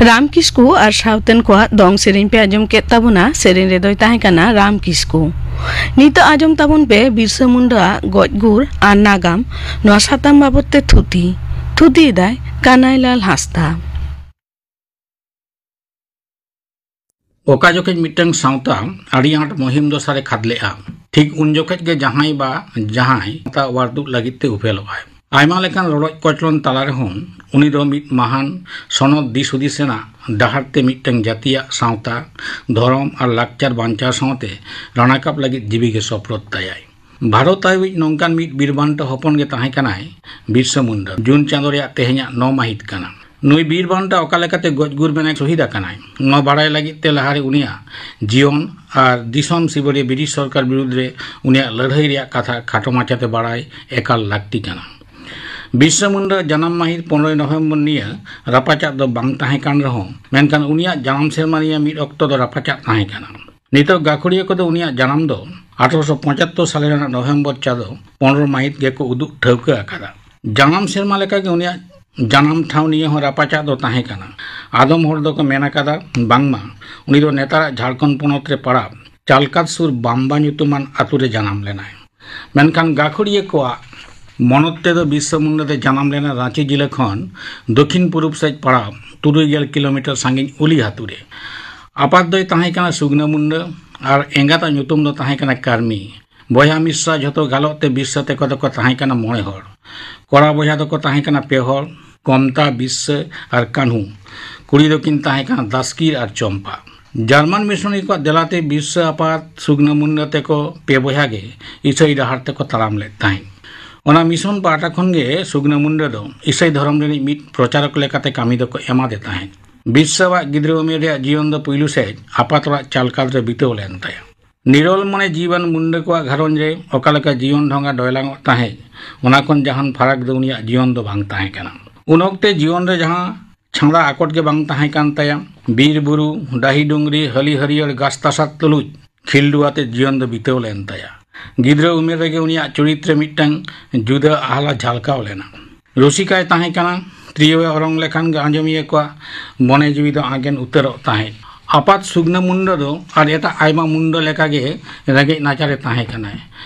ᱨᱟᱢ ᱠᱤᱥᱠᱩ ᱟᱨ ᱥᱟᱶᱛᱮᱱ ᱠᱚᱣᱟᱜ ᱫᱚᱝ ᱥᱮᱨᱮᱧ ᱯᱮ ᱟᱸᱡᱚᱢ ᱠᱮᱫ ᱛᱟᱵᱚᱱᱟ᱾ ᱥᱮᱨᱮᱧ ᱨᱮᱫᱚᱭ ᱛᱟᱦᱮᱸ ᱠᱟᱱᱟ ᱨᱟᱢ ᱠᱤᱥᱠᱩ᱾ ᱱᱤᱛᱚᱜ ᱟᱸᱡᱚᱢ ᱛᱟᱵᱚᱱ ᱯᱮ ᱵᱤᱨᱥᱟᱹ ᱢᱩᱱᱰᱟᱣᱟᱜ ᱜᱚᱡ ᱜᱩᱨ ᱟᱨ ᱱᱟᱜᱟᱢ, ᱱᱚᱣᱟ ᱥᱟᱛᱟᱢ ᱵᱟᱵᱚᱛ ᱛᱮ ᱛᱷᱩᱛᱤ᱾ ᱛᱷᱩᱛᱤᱭᱮᱫᱟᱭ ᱠᱟᱱᱟᱭᱞᱟᱞ ᱦᱟᱸᱥᱫᱟ᱾ ᱚᱠᱟ ᱡᱚᱠᱷᱮᱡ ᱢᱤᱫᱴᱟᱝ ᱥᱟᱶᱛᱟ ᱟᱹᱰᱤ ᱟᱸᱴ ᱢᱩᱦᱤᱢ ᱫᱚᱥᱟᱨᱮ ᱠᱷᱟᱫᱽᱞᱮᱜᱼᱟ, ᱴᱷᱤᱠ ᱩᱱ ᱡᱚᱠᱷᱮᱡ ᱜᱮ ᱡᱟᱦᱟᱸᱭ ᱵᱟ ᱡᱟᱦᱟᱸᱭ ᱥᱟᱶᱛᱟ ᱚᱣᱟᱨ ᱫᱩᱜ ᱞᱟᱹᱜᱤᱫ ᱛᱮ ᱩᱯᱮᱞᱚᱜ ᱟᱭ᱾ ᱟᱭᱢᱟ ᱞᱮᱠᱟᱱ ᱨᱚᱰᱚᱡ ᱠᱚᱪᱞᱚᱱ ᱛᱟᱞᱟ ᱨᱮᱦᱚᱸ ᱩᱱᱤ ᱫᱚ ᱢᱤᱫ ᱢᱟᱦᱟᱱ ᱥᱚᱱᱚᱛ ᱫᱤᱥ ᱦᱩᱫᱤᱥ ᱨᱮᱱᱟᱜ ᱰᱟᱦᱟᱨ ᱛᱮ ᱢᱤᱫᱴᱟᱝ ᱡᱟᱹᱛᱤᱭᱟᱜ ᱥᱟᱶᱛᱟ, ᱫᱷᱚᱨᱚᱢ ᱟᱨ ᱞᱟᱠᱪᱟᱨ ᱵᱟᱧᱪᱟᱣ ᱥᱟᱶᱛᱮ ᱨᱟᱱᱟᱠᱟᱵ ᱞᱟᱹᱜᱤᱫ ᱡᱤᱣᱤ ᱜᱮ ᱥᱚᱯᱨᱚᱫ ᱛᱟᱭᱟᱭ᱾ ᱵᱷᱟᱨᱚᱛ ᱟᱹᱭᱩᱨᱤᱡ ᱱᱚᱝᱠᱟᱱ ᱢᱤᱫ ᱵᱤᱨ ᱵᱟᱱᱴᱟ ᱦᱚᱯᱚᱱ ᱜᱮ ᱛᱟᱦᱮᱸ ᱠᱟᱱᱟᱭ ᱵᱤᱨᱥᱟ ᱢᱩᱱᱰᱟ᱾ ᱡᱩᱱ ᱪᱟᱸᱫᱚ ᱨᱮᱭᱟᱜ ᱛᱮᱦᱮᱧᱟᱜ ᱱᱚ ᱢᱟᱹᱦᱤᱛ ᱠᱟᱱᱟ᱾ ᱱᱩᱭ ᱵᱤᱨ ᱵᱟᱱᱴᱟ ᱚᱠᱟ ᱞᱮᱠᱟᱛᱮ ᱜᱚᱡ ᱜᱩᱨ ᱢᱮᱱᱟᱭ, ᱥᱚᱦᱤᱫ ᱟᱠᱟᱱᱟᱭ, ᱱᱚᱣᱟ ᱵᱟᱲᱟᱭ ᱞᱟᱹᱜᱤᱫ ᱛᱮ ᱞᱟᱦᱟᱨᱮ ᱩᱱᱤᱭᱟᱜ ᱡᱤᱭᱚᱱ ᱟᱨ ᱫᱤᱥᱚᱢ ᱥᱤᱵᱟᱹᱲᱤᱭᱟᱹ ᱵᱨᱤᱴᱤᱥ ᱥᱚᱨᱠᱟᱨ ᱵᱤᱨᱩᱫᱽ ᱨᱮ ᱩᱱᱤᱭᱟᱜ ᱞᱟᱹᱲᱦᱟᱹᱭ ᱨᱮᱭᱟᱜ ᱠᱟᱛᱷᱟ ᱠᱷᱟᱴᱚ ᱢᱟᱪᱷᱟᱛᱮ ᱵᱟᱲᱟᱭ ᱮᱠᱟᱞ ᱞᱟᱹᱠᱛᱤ ᱠᱟᱱᱟ᱾ ᱵᱤᱨᱥᱟ ᱢᱩᱱᱰᱟ ᱡᱟᱱᱟᱢ ᱢᱟᱹᱦᱤᱛ ᱯᱚᱱᱨᱚᱭ ᱱᱚᱵᱷᱮᱢᱵᱚᱨ ᱱᱤᱭᱟᱹ ᱨᱟᱯᱟᱪᱟᱜ ᱫᱚ ᱵᱟᱝ ᱛᱟᱦᱮᱸ ᱠᱟᱱ ᱨᱮᱦᱚᱸ, ᱢᱮᱱᱠᱷᱟᱱ ᱩᱱᱤᱭᱟᱜ ᱡᱟᱱᱟᱢ ᱥᱮᱨᱢᱟ ᱱᱤᱭᱟᱹ ᱢᱤᱫ ᱚᱠᱛᱚ ᱫᱚ ᱨᱟᱯᱟᱪᱟᱜ ᱛᱟᱦᱮᱸ ᱠᱟᱱᱟ᱾ ᱱᱤᱛᱚᱜ ᱜᱟᱹᱠᱷᱩᱲᱤᱭᱟᱹ ᱠᱚᱫᱚ ᱩᱱᱤᱭᱟᱜ ᱡᱟᱱᱟᱢ ᱫᱚ ᱟᱴᱷᱨᱚᱥᱚ ᱯᱚᱸᱪᱟᱛᱛᱳᱨ ᱥᱟᱞ ᱨᱮᱱᱟᱜ ᱱᱚᱵᱷᱮᱢᱵᱚᱨ ᱪᱟᱸᱫᱚ ᱯᱚᱱᱨᱚ ᱢᱟᱹᱦᱤᱛ ᱜᱮᱠᱚ ᱩᱫᱩᱜ ᱴᱷᱟᱹᱣᱠᱟᱹ ᱟᱠᱟᱫᱟ᱾ ᱡᱟᱱᱟᱢ ᱥᱮᱨᱢᱟ ᱞᱮᱠᱟᱜᱮ ᱩᱱᱤᱭᱟᱜ ᱡᱟᱱᱟᱢ ᱴᱷᱟᱶ ᱱᱤᱭᱟᱹ ᱦᱚᱸ ᱨᱟᱯᱟᱪᱟᱜ ᱫᱚ ᱛᱟᱦᱮᱸ ᱠᱟᱱᱟ᱾ ᱟᱫᱚᱢ ᱦᱚᱲ ᱫᱚᱠᱚ ᱢᱮᱱ ᱟᱠᱟᱫᱟ ᱵᱟᱝᱢᱟ ᱩᱱᱤ ᱫᱚ ᱱᱮᱛᱟᱨᱟᱜ ᱡᱷᱟᱲᱠᱷᱚᱸᱰ ᱯᱚᱱᱚᱛ ᱨᱮ ᱯᱟᱲᱟᱣ ᱪᱟᱞᱠᱟᱫ ᱥᱩᱨ ᱵᱟᱢᱵᱟ ᱧᱩᱛᱩᱢᱟᱱ ᱟᱛᱳ ᱨᱮ ᱡᱟᱱᱟᱢ ᱞᱮᱱᱟᱭ᱾ ᱢᱮᱱᱠᱷᱟᱱ ᱜᱟᱹᱠᱷᱩᱲᱤᱭᱟᱹ ᱠᱚᱣᱟᱜ ᱢᱚᱱᱚᱛ ᱛᱮᱫᱚ ᱵᱤᱨᱥᱟ ᱢᱩᱱᱰᱟ ᱫᱚ ᱡᱟᱱᱟᱢ ᱞᱮᱱᱟ ᱨᱟᱸᱪᱤ ᱡᱤᱞᱟᱹ ᱠᱷᱚᱱ ᱫᱚᱠᱷᱤᱱ ᱯᱩᱨᱩᱵ ᱥᱮᱫ ᱯᱟᱲᱟᱣ ᱛᱩᱨᱩᱭ ᱜᱮᱞ ᱠᱤᱞᱳᱢᱤᱴᱟᱨ ᱥᱟᱺᱜᱤᱧ ᱩᱞᱤ ᱟᱛᱳ ᱨᱮ᱾ ᱟᱯᱟᱛ ᱫᱚᱭ ᱛᱟᱦᱮᱸ ᱠᱟᱱᱟ ᱥᱩᱜᱽᱱᱟ ᱢᱩᱱᱰᱟ ᱟᱨ ᱮᱸᱜᱟᱛᱟᱜ ᱧᱩᱛᱩᱢ ᱫᱚ ᱛᱟᱦᱮᱸ ᱠᱟᱱᱟ ᱠᱟᱨᱢᱤ᱾ ᱵᱚᱭᱦᱟ ᱢᱤᱥᱨᱟ ᱡᱷᱚᱛᱚ ᱜᱟᱞᱚᱜ ᱛᱮ ᱵᱤᱨᱥᱟ ᱛᱮᱠᱚ ᱫᱚᱠᱚ ᱛᱟᱦᱮᱸ ᱠᱟᱱᱟ ᱢᱚᱬᱮ ᱦᱚᱲ᱾ ᱠᱚᱲᱟ ᱵᱚᱭᱦᱟ ᱫᱚᱠᱚ ᱛᱟᱦᱮᱸ ᱠᱟᱱᱟ ᱯᱮ ᱦᱚᱲ, ᱠᱚᱢᱛᱟ, ᱵᱤᱨᱥᱟ ᱟᱨ ᱠᱟᱹᱱᱦᱩ᱾ ᱠᱩᱲᱤ ᱫᱚᱠᱤᱱ ᱛᱟᱦᱮᱸ ᱠᱟᱱᱟ ᱫᱟᱥᱠᱤᱨ ᱟᱨ ᱪᱚᱢᱯᱟ᱾ ᱡᱟᱨᱢᱟᱱ ᱢᱤᱥᱚᱱᱟᱨᱤ ᱠᱚᱣᱟᱜ ᱫᱮᱞᱟᱛᱮ ᱵᱤᱨᱥᱟ ᱟᱯᱟᱛ ᱥᱩᱜᱽᱱᱟ ᱢᱩᱱᱰᱟ ᱛᱮᱠᱚ ᱯᱮ ᱵᱚᱭᱦᱟ ᱜᱮ ᱤᱥᱟᱹᱭ ᱰᱟᱦᱟᱨ ᱛᱮᱠᱚ ᱛᱟᱲᱟᱢ ᱞᱮᱫ ᱛᱟᱦᱮᱸᱫ᱾ ᱚᱱᱟ ᱢᱤᱥᱚᱱ ᱯᱟᱦᱴᱟ ᱠᱷᱚᱱ ᱜᱮ ᱥᱩᱜᱽᱱᱟ ᱢᱩᱱᱰᱟ ᱫᱚ ᱤᱥᱟᱹᱭ ᱫᱷᱚᱨᱚᱢ ᱨᱤᱱᱤᱡ ᱢᱤᱫ ᱯᱨᱚᱪᱟᱨᱚᱠ ᱞᱮᱠᱟᱛᱮ ᱠᱟᱹᱢᱤ ᱫᱚᱠᱚ ᱮᱢᱟᱫᱮ ᱛᱟᱦᱮᱸᱫ᱾ ᱵᱤᱨᱥᱟᱣᱟᱜ ᱜᱤᱫᱽᱨᱟᱹ ᱩᱢᱮᱨ ᱨᱮᱭᱟᱜ ᱡᱤᱭᱚᱱ ᱫᱚ ᱯᱩᱭᱞᱩ ᱥᱮᱫ ᱟᱯᱟᱛ ᱚᱲᱟᱜ ᱪᱟᱞᱠᱟᱫ ᱨᱮ ᱵᱤᱛᱟᱹᱣ ᱞᱮᱱ ᱛᱟᱭᱟ᱾ ᱱᱤᱨᱚᱞ ᱢᱚᱱᱮ ᱡᱤᱣᱤᱣᱟᱱ ᱢᱩᱱᱰᱟᱹ ᱠᱚᱣᱟᱜ ᱜᱷᱟᱨᱚᱸᱡᱽ ᱨᱮ ᱚᱠᱟ ᱞᱮᱠᱟ ᱡᱤᱭᱚᱱ ᱰᱷᱚᱸᱜᱟ ᱰᱚᱭᱞᱟᱝᱚᱜ ᱛᱟᱦᱮᱸᱫ, ᱚᱱᱟ ᱠᱷᱚᱱ ᱡᱟᱦᱟᱱ ᱯᱷᱟᱨᱟᱠ ᱫᱚ ᱩᱱᱤᱭᱟᱜ ᱡᱤᱭᱚᱱ ᱫᱚ ᱵᱟᱝ ᱛᱟᱦᱮᱸ ᱠᱟᱱᱟ᱾ ᱩᱱ ᱚᱠᱛᱮ ᱡᱤᱭᱚᱱ ᱨᱮ ᱡᱟᱦᱟᱸ ᱪᱷᱟᱸᱫᱟ ᱟᱠᱚᱴ ᱜᱮ ᱵᱟᱝ ᱛᱟᱦᱮᱸ ᱠᱟᱱ ᱛᱟᱭᱟ᱾ ᱵᱤᱨ ᱵᱩᱨᱩ, ᱰᱟᱹᱦᱤ ᱰᱩᱝᱨᱤ, ᱦᱟᱹᱞᱤ ᱦᱟᱹᱨᱭᱟᱹᱲ ᱜᱷᱟᱥ ᱛᱟᱥᱟᱫ ᱛᱩᱞᱩᱡ ᱠᱷᱤᱞᱰᱩ ᱟᱛᱮ ᱡᱤᱭᱚᱱ ᱫᱚ ᱵᱤᱛᱟᱹᱣ ᱞᱮᱱ ᱛᱟᱭᱟ᱾ ᱜᱤᱫᱽᱨᱟᱹ ᱩᱢᱮᱨ ᱨᱮᱜᱮ ᱩᱱᱤᱭᱟᱜ ᱪᱩᱨᱤᱛ ᱨᱮ ᱢᱤᱫᱴᱟᱝ ᱡᱩᱫᱟᱹ ᱟᱦᱞᱟ ᱡᱷᱟᱞᱠᱟᱣ ᱞᱮᱱᱟ᱾ ᱨᱩᱥᱤᱠᱟᱭ ᱛᱟᱦᱮᱸ ᱠᱟᱱᱟ᱾ ᱛᱤᱨᱭᱳᱣᱮ ᱚᱨᱚᱝ ᱞᱮᱠᱷᱟᱱ ᱜᱮ ᱟᱸᱡᱚᱢᱤᱭᱟᱹ ᱠᱚᱣᱟᱜ ᱢᱚᱱᱮ ᱡᱤᱣᱤ ᱫᱚ ᱟᱸᱜᱮᱱ ᱩᱛᱟᱹᱨᱚᱜ ᱛᱟᱦᱮᱸᱫ᱾ ᱟᱯᱟᱛ ᱥᱩᱜᱽᱱᱟᱹ ᱢᱩᱱᱰᱟᱹ ᱫᱚ ᱟᱨ ᱮᱴᱟᱜ ᱟᱭᱢᱟ ᱢᱩᱱᱰᱟᱹ ᱞᱮᱠᱟᱜᱮ ᱨᱮᱸᱜᱮᱡ ᱱᱟᱪᱟᱨᱮ ᱛᱟᱦᱮᱸ ᱠᱟᱱᱟᱭ᱾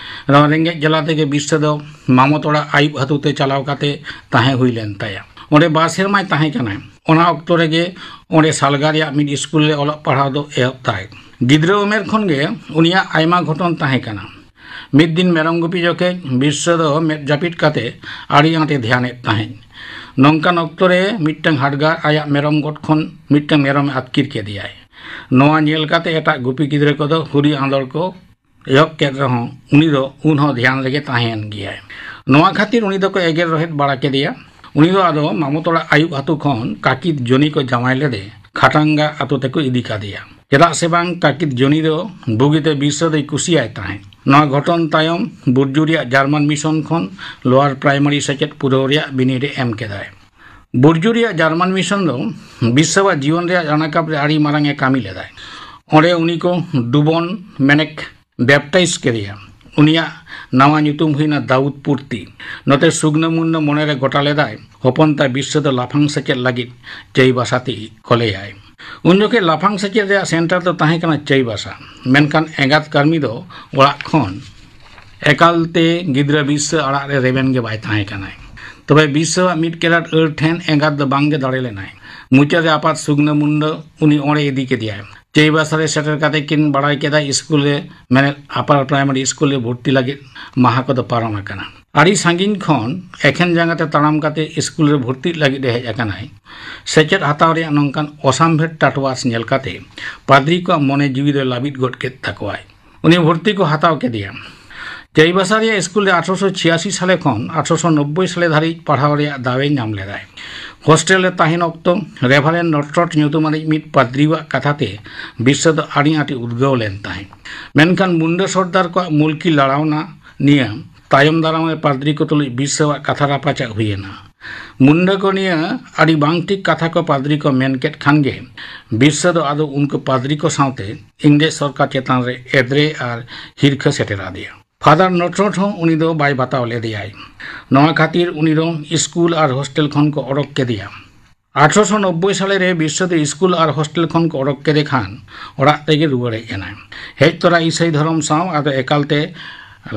ᱱᱚᱣᱟ ᱨᱮᱸᱜᱮᱡ ᱡᱟᱞᱟ ᱛᱮᱜᱮ ᱵᱤᱨᱥᱟᱹ ᱫᱚ ᱢᱟᱢᱚᱛ ᱚᱲᱟᱜ ᱟᱹᱭᱩᱵ ᱦᱟᱹᱛᱩ ᱛᱮ ᱪᱟᱞᱟᱣ ᱠᱟᱛᱮ ᱛᱟᱦᱮᱸ ᱦᱩᱭ ᱞᱮᱱ ᱛᱟᱭᱟ᱾ ᱚᱸᱰᱮ ᱵᱟᱨ ᱥᱮᱨᱢᱟᱭ ᱛᱟᱦᱮᱸ ᱠᱟᱱᱟᱭ᱾ ᱚᱱᱟ ᱚᱠᱛᱚ ᱨᱮᱜᱮ ᱚᱸᱰᱮ ᱥᱟᱞᱜᱟ ᱨᱮᱭᱟᱜ ᱢᱤᱫ ᱥᱠᱩᱞ ᱨᱮ ᱚᱞᱚᱜ ᱯᱟᱲᱦᱟᱣ ᱫᱚ ᱮᱦᱚᱵ ᱛᱟᱭ᱾ ᱜᱤᱫᱽᱨᱟᱹ ᱩᱢᱮᱨ ᱠᱷᱚᱱ ᱜᱮ ᱩᱱᱤᱭᱟᱜ ᱟᱭᱢᱟ ᱜᱷᱚᱴᱚᱱ ᱛᱟᱦᱮᱸ ᱠᱟᱱᱟ᱾ ᱢᱤᱫ ᱫᱤᱱ ᱢᱮᱨᱚᱢ ᱜᱩᱯᱤ ᱡᱚᱠᱷᱮᱡ ᱵᱤᱨᱥᱟᱹ ᱫᱚ ᱢᱮᱫ ᱡᱟᱹᱯᱤᱫ ᱠᱟᱛᱮ ᱟᱹᱰᱤ ᱟᱸᱴᱮ ᱫᱷᱮᱭᱟᱱᱮᱫ ᱛᱟᱦᱮᱸᱫ᱾ ᱱᱚᱝᱠᱟᱱ ᱚᱠᱛᱚ ᱨᱮ ᱢᱤᱫᱴᱟᱝ ᱦᱟᱰᱜᱟᱨ ᱟᱭᱟᱜ ᱢᱮᱨᱚᱢ ᱜᱚᱴ ᱠᱷᱚᱱ ᱢᱤᱫᱴᱟᱝ ᱢᱮᱨᱚᱢᱮ ᱟᱹᱛᱠᱤᱨ ᱠᱮᱫᱮᱭᱟᱭ᱾ ᱱᱚᱣᱟ ᱧᱮᱞ ᱠᱟᱛᱮ ᱮᱴᱟᱜ ᱜᱩᱯᱤ ᱜᱤᱫᱽᱨᱟᱹ ᱠᱚᱫᱚ ᱦᱩᱨᱤ ᱟᱸᱫᱚᱲ ᱠᱚ ᱮᱦᱚᱵ ᱠᱮᱫ ᱨᱮᱦᱚᱸ, ᱩᱱᱤ ᱫᱚ ᱩᱱᱦᱚᱸ ᱫᱷᱮᱭᱟᱱ ᱨᱮᱜᱮ ᱛᱟᱦᱮᱸᱭᱮᱱ ᱜᱮᱭᱟᱭ᱾ ᱱᱚᱣᱟ ᱠᱷᱟᱹᱛᱤᱨ ᱩᱱᱤ ᱫᱚᱠᱚ ᱮᱜᱮᱨ ᱨᱚᱦᱮᱫ ᱵᱟᱲᱟ ᱠᱮᱫᱮᱭᱟ᱾ ᱩᱱᱤ ᱫᱚ ᱟᱫᱚ ᱢᱟᱢᱚᱛ ᱚᱲᱟᱜ ᱟᱹᱭᱩᱵ ᱟᱹᱛᱩ ᱠᱷᱚᱱ ᱠᱟᱹᱠᱤᱛ ᱡᱚᱱᱤ ᱠᱚ ᱡᱟᱶᱟᱭ ᱞᱮᱫᱮ ᱠᱷᱟᱴᱟᱝᱜᱟ ᱟᱹᱛᱩ ᱛᱮᱠᱚ ᱤᱫᱤ ᱠᱟᱫᱮᱭᱟ᱾ ᱪᱮᱫᱟᱜ ᱥᱮ ᱵᱟᱝ, ᱠᱟᱹᱠᱤᱛ ᱡᱚᱱᱤ ᱫᱚ ᱵᱩᱜᱤᱛᱮ ᱵᱤᱨᱥᱟᱹ ᱫᱚᱭ ᱠᱩᱥᱤᱭᱟᱭ ᱛᱟᱦᱮᱸᱫ᱾ ᱱᱚᱣᱟ ᱜᱷᱚᱴᱚᱱ ᱛᱟᱭᱚᱢ ᱵᱩᱨᱡᱩ ᱨᱮᱭᱟᱜ ᱡᱟᱨᱢᱟᱱ ᱢᱤᱥᱚᱱ ᱠᱷᱚᱱ ᱞᱳᱣᱟᱨ ᱯᱨᱟᱭᱢᱟᱨᱤ ᱥᱮᱪᱮᱫ ᱯᱩᱨᱟᱹᱣ ᱨᱮᱭᱟᱜ ᱵᱤᱱᱤᱰ ᱮ ᱮᱢ ᱠᱮᱫᱟᱭ᱾ ᱵᱩᱨᱡᱩ ᱨᱮᱭᱟᱜ ᱡᱟᱨᱢᱟᱱ ᱢᱤᱥᱚᱱ ᱫᱚ ᱵᱤᱨᱥᱟᱹᱣᱟᱜ ᱡᱤᱭᱚᱱ ᱨᱮᱭᱟᱜ ᱨᱟᱱᱟᱠᱟᱵ ᱨᱮ ᱟᱹᱰᱤ ᱢᱟᱨᱟᱝ ᱮ ᱠᱟᱹᱢᱤ ᱞᱮᱫᱟᱭ᱾ ᱚᱸᱰᱮ ᱩᱱᱤ ᱠᱚ ᱰᱩᱵᱚᱱ ᱢᱮᱱᱮᱠ ᱵᱮᱯᱴᱟᱭᱤᱡᱽ ᱠᱮᱫᱮᱭᱟ᱾ ᱩᱱᱤᱭᱟᱜ ᱱᱟᱣᱟ ᱧᱩᱛᱩᱢ ᱦᱩᱭᱱᱟ ᱫᱟᱣᱩᱫ ᱯᱩᱨᱛᱤ᱾ ᱱᱚᱛᱮ ᱥᱩᱜᱽᱱᱟᱹ ᱢᱩᱱᱱᱟᱹ ᱢᱚᱱᱮᱨᱮ ᱜᱚᱴᱟ ᱞᱮᱫᱟᱭ, ᱦᱚᱯᱚᱱ ᱛᱟᱭ ᱵᱤᱨᱥᱟᱹ ᱫᱚ ᱞᱟᱯᱷᱟᱝ ᱥᱮᱪᱮᱫ ᱞᱟᱹᱜᱤᱫ ᱪᱟᱹᱭᱵᱟᱥᱟ ᱛᱮ ᱠᱚᱞᱮᱭᱟᱭ᱾ ᱩᱱ ᱡᱚᱠᱷᱮᱡ ᱞᱟᱯᱷᱟᱝ ᱥᱮᱪᱮᱫ ᱨᱮᱭᱟᱜ ᱥᱮᱱᱴᱟᱨ ᱫᱚ ᱛᱟᱦᱮᱸ ᱠᱟᱱᱟ ᱪᱟᱹᱭᱵᱟᱥᱟ, ᱢᱮᱱᱠᱷᱟᱱ ᱮᱸᱜᱟᱛ ᱠᱟᱹᱨᱢᱤ ᱫᱚ ᱚᱲᱟᱜ ᱠᱷᱚᱱ ᱮᱠᱟᱞᱛᱮ ᱜᱤᱫᱽᱨᱟᱹ ᱵᱤᱨᱥᱟᱹ ᱟᱲᱟᱜ ᱨᱮ ᱨᱮᱵᱮᱱ ᱜᱮ ᱵᱟᱭ ᱛᱟᱦᱮᱸ ᱠᱟᱱᱟᱭ᱾ ᱛᱚᱵᱮ ᱵᱤᱨᱥᱟᱹᱣᱟᱜ ᱢᱤᱫ ᱠᱮᱨᱟᱴ ᱟᱹᱲ ᱴᱷᱮᱱ ᱮᱸᱜᱟᱛ ᱫᱚ ᱵᱟᱝᱜᱮ ᱫᱟᱲᱮ ᱞᱮᱱᱟᱭ᱾ ᱢᱩᱪᱟᱹᱫ ᱨᱮ ᱟᱯᱟᱛ ᱥᱩᱜᱽᱱᱟᱹ ᱢᱩᱱᱰᱟᱹ ᱩᱱᱤ ᱚᱸᱰᱮ ᱤᱫᱤ ᱠᱮᱫᱮᱭᱟᱭ᱾ ᱪᱟᱹᱭᱵᱟᱥᱟ ᱨᱮ ᱥᱮᱴᱮᱨ ᱠᱟᱛᱮ ᱠᱤᱱ ᱵᱟᱲᱟᱭ ᱠᱮᱫᱟ ᱥᱠᱩᱞ ᱨᱮ, ᱢᱮᱱᱮᱫ ᱟᱯᱟᱨ ᱯᱨᱟᱭᱢᱟᱨᱤ ᱥᱠᱩᱞ ᱨᱮ ᱵᱷᱚᱨᱛᱤ ᱞᱟᱹᱜᱤᱫ ᱢᱟᱦᱟ ᱠᱚᱫᱚ ᱯᱟᱨᱚᱢ ᱟᱠᱟᱱᱟ᱾ ᱟᱹᱰᱤ ᱥᱟᱺᱜᱤᱧ ᱠᱷᱚᱱ ᱮᱠᱷᱮᱱ ᱡᱟᱸᱜᱟ ᱛᱮ ᱛᱟᱲᱟᱢ ᱠᱟᱛᱮ ᱥᱠᱩᱞ ᱨᱮ ᱵᱷᱚᱨᱛᱤᱜ ᱞᱟᱹᱜᱤᱫ ᱮ ᱦᱮᱡ ᱟᱠᱟᱱᱟᱭ᱾ ᱥᱮᱪᱮᱫ ᱦᱟᱛᱟᱣ ᱨᱮᱭᱟᱜ ᱱᱚᱝᱠᱟᱱ ᱚᱥᱟᱢᱵᱷᱮᱲ ᱴᱟᱴᱣᱟᱥ ᱧᱮᱞ ᱠᱟᱛᱮ ᱯᱟᱫᱽᱨᱤ ᱠᱚᱣᱟᱜ ᱢᱚᱱᱮ ᱡᱤᱣᱤ ᱫᱚᱭ ᱞᱟᱹᱵᱤᱫ ᱜᱚᱫ ᱠᱮᱫ ᱛᱟᱠᱚᱣᱟᱭ᱾ ᱩᱱᱤ ᱵᱷᱚᱨᱛᱤ ᱠᱚ ᱦᱟᱛᱟᱣ ᱠᱮᱫᱮᱭᱟ᱾ ᱪᱟᱹᱭᱵᱟᱥᱟ ᱨᱮᱭᱟᱜ ᱥᱠᱩᱞ ᱨᱮ ᱟᱴᱷᱨᱚᱥᱚ ᱪᱷᱤᱭᱟᱥᱤ ᱥᱟᱞᱮ ᱠᱷᱚᱱ ᱟᱴᱷᱨᱚᱥᱚ ᱱᱚᱵᱵᱳᱭ ᱥᱟᱞᱮ ᱫᱷᱟᱹᱨᱤᱡ ᱯᱟᱲᱦᱟᱣ ᱨᱮᱭᱟᱜ ᱫᱟᱣ ᱮ ᱧᱟᱢ ᱞᱮᱫᱟᱭ᱾ ᱦᱳᱥᱴᱮᱞ ᱨᱮ ᱛᱟᱦᱮᱱ ᱚᱠᱛᱚ ᱨᱮᱵᱷᱟᱨᱮᱱᱰ ᱱᱚᱴᱨᱚᱴ ᱧᱩᱛᱩᱢᱟᱱᱤᱡ ᱢᱤᱫ ᱯᱟᱫᱽᱨᱤᱣᱟᱜ ᱠᱟᱛᱷᱟ ᱛᱮ ᱵᱤᱨᱥᱟᱹ ᱫᱚ ᱟᱹᱰᱤ ᱟᱸᱴ ᱮ ᱩᱫᱽᱜᱟᱹᱣ ᱞᱮᱱ ᱛᱟᱦᱮᱸᱫ᱾ ᱢᱮᱱᱠᱷᱟᱱ ᱢᱩᱱᱰᱟᱹ ᱥᱚᱨᱫᱟᱨ ᱠᱚᱣᱟᱜ ᱢᱩᱞᱠᱤ ᱞᱟᱲᱟᱣᱱᱟ ᱱᱤᱭᱟᱹ ᱛᱟᱭᱚᱢ ᱫᱟᱨᱟᱢ ᱨᱮ ᱯᱟᱫᱽᱨᱤ ᱠᱚ ᱛᱩᱞᱩᱡ ᱵᱤᱨᱥᱟᱹᱣᱟᱜ ᱠᱟᱛᱷᱟ ᱨᱟᱯᱟᱪᱟᱜ ᱦᱩᱭᱮᱱᱟ᱾ ᱢᱩᱱᱰᱟᱹ ᱠᱚ ᱱᱤᱭᱟᱹ ᱟᱹᱰᱤ ᱵᱟᱝ ᱴᱷᱤᱠ ᱠᱟᱛᱷᱟ ᱠᱚ ᱯᱟᱫᱽᱨᱤ ᱠᱚ ᱢᱮᱱ ᱠᱮᱫ ᱠᱷᱟᱱ ᱜᱮ ᱵᱤᱨᱥᱟᱹ ᱫᱚ ᱟᱫᱚ ᱩᱱᱠᱩ ᱯᱟᱫᱽᱨᱤ ᱠᱚ ᱥᱟᱶᱛᱮ ᱤᱝᱨᱮᱡᱽ ᱥᱚᱨᱠᱟᱨ ᱪᱮᱛᱟᱱ ᱨᱮ ᱮᱫᱽᱨᱮ ᱟᱨ ᱦᱤᱨᱠᱷᱟᱹ ᱥᱮᱴᱮᱨ ᱟᱫᱮᱭᱟ᱾ ᱯᱷᱟᱫᱟᱨ ᱱᱚᱴᱨᱚᱴ ᱦᱚᱸ ᱩᱱᱤ ᱫᱚ ᱵᱟᱭ ᱵᱟᱛᱟᱣ ᱞᱮᱫᱮᱭᱟᱭ᱾ ᱱᱚᱣᱟ ᱠᱷᱟᱹᱛᱤᱨ ᱩᱱᱤ ᱫᱚ ᱥᱠᱩᱞ ᱟᱨ ᱦᱳᱥᱴᱮᱞ ᱠᱷᱚᱱ ᱠᱚ ᱚᱰᱚᱠ ᱠᱮᱫᱮᱭᱟ᱾ ᱟᱴᱷᱨᱚᱥᱚ ᱱᱚᱵᱵᱳᱭ ᱥᱟᱞᱮ ᱨᱮ ᱵᱤᱨᱥᱟᱹ ᱫᱚ ᱥᱠᱩᱞ ᱟᱨ ᱦᱳᱥᱴᱮᱞ ᱠᱷᱚᱱ ᱠᱚ ᱚᱰᱚᱠ ᱠᱮᱫᱮ ᱠᱷᱟᱱ ᱚᱲᱟᱜ ᱛᱮᱜᱮ ᱨᱩᱣᱟᱹᱲ ᱦᱮᱡ ᱮᱱᱟᱭ᱾ ᱦᱮᱡ ᱛᱚᱨᱟ ᱤᱥᱟᱹᱭ ᱫᱷᱚᱨᱚᱢ ᱥᱟᱶ ᱟᱫᱚ ᱮᱠᱟᱞᱛᱮ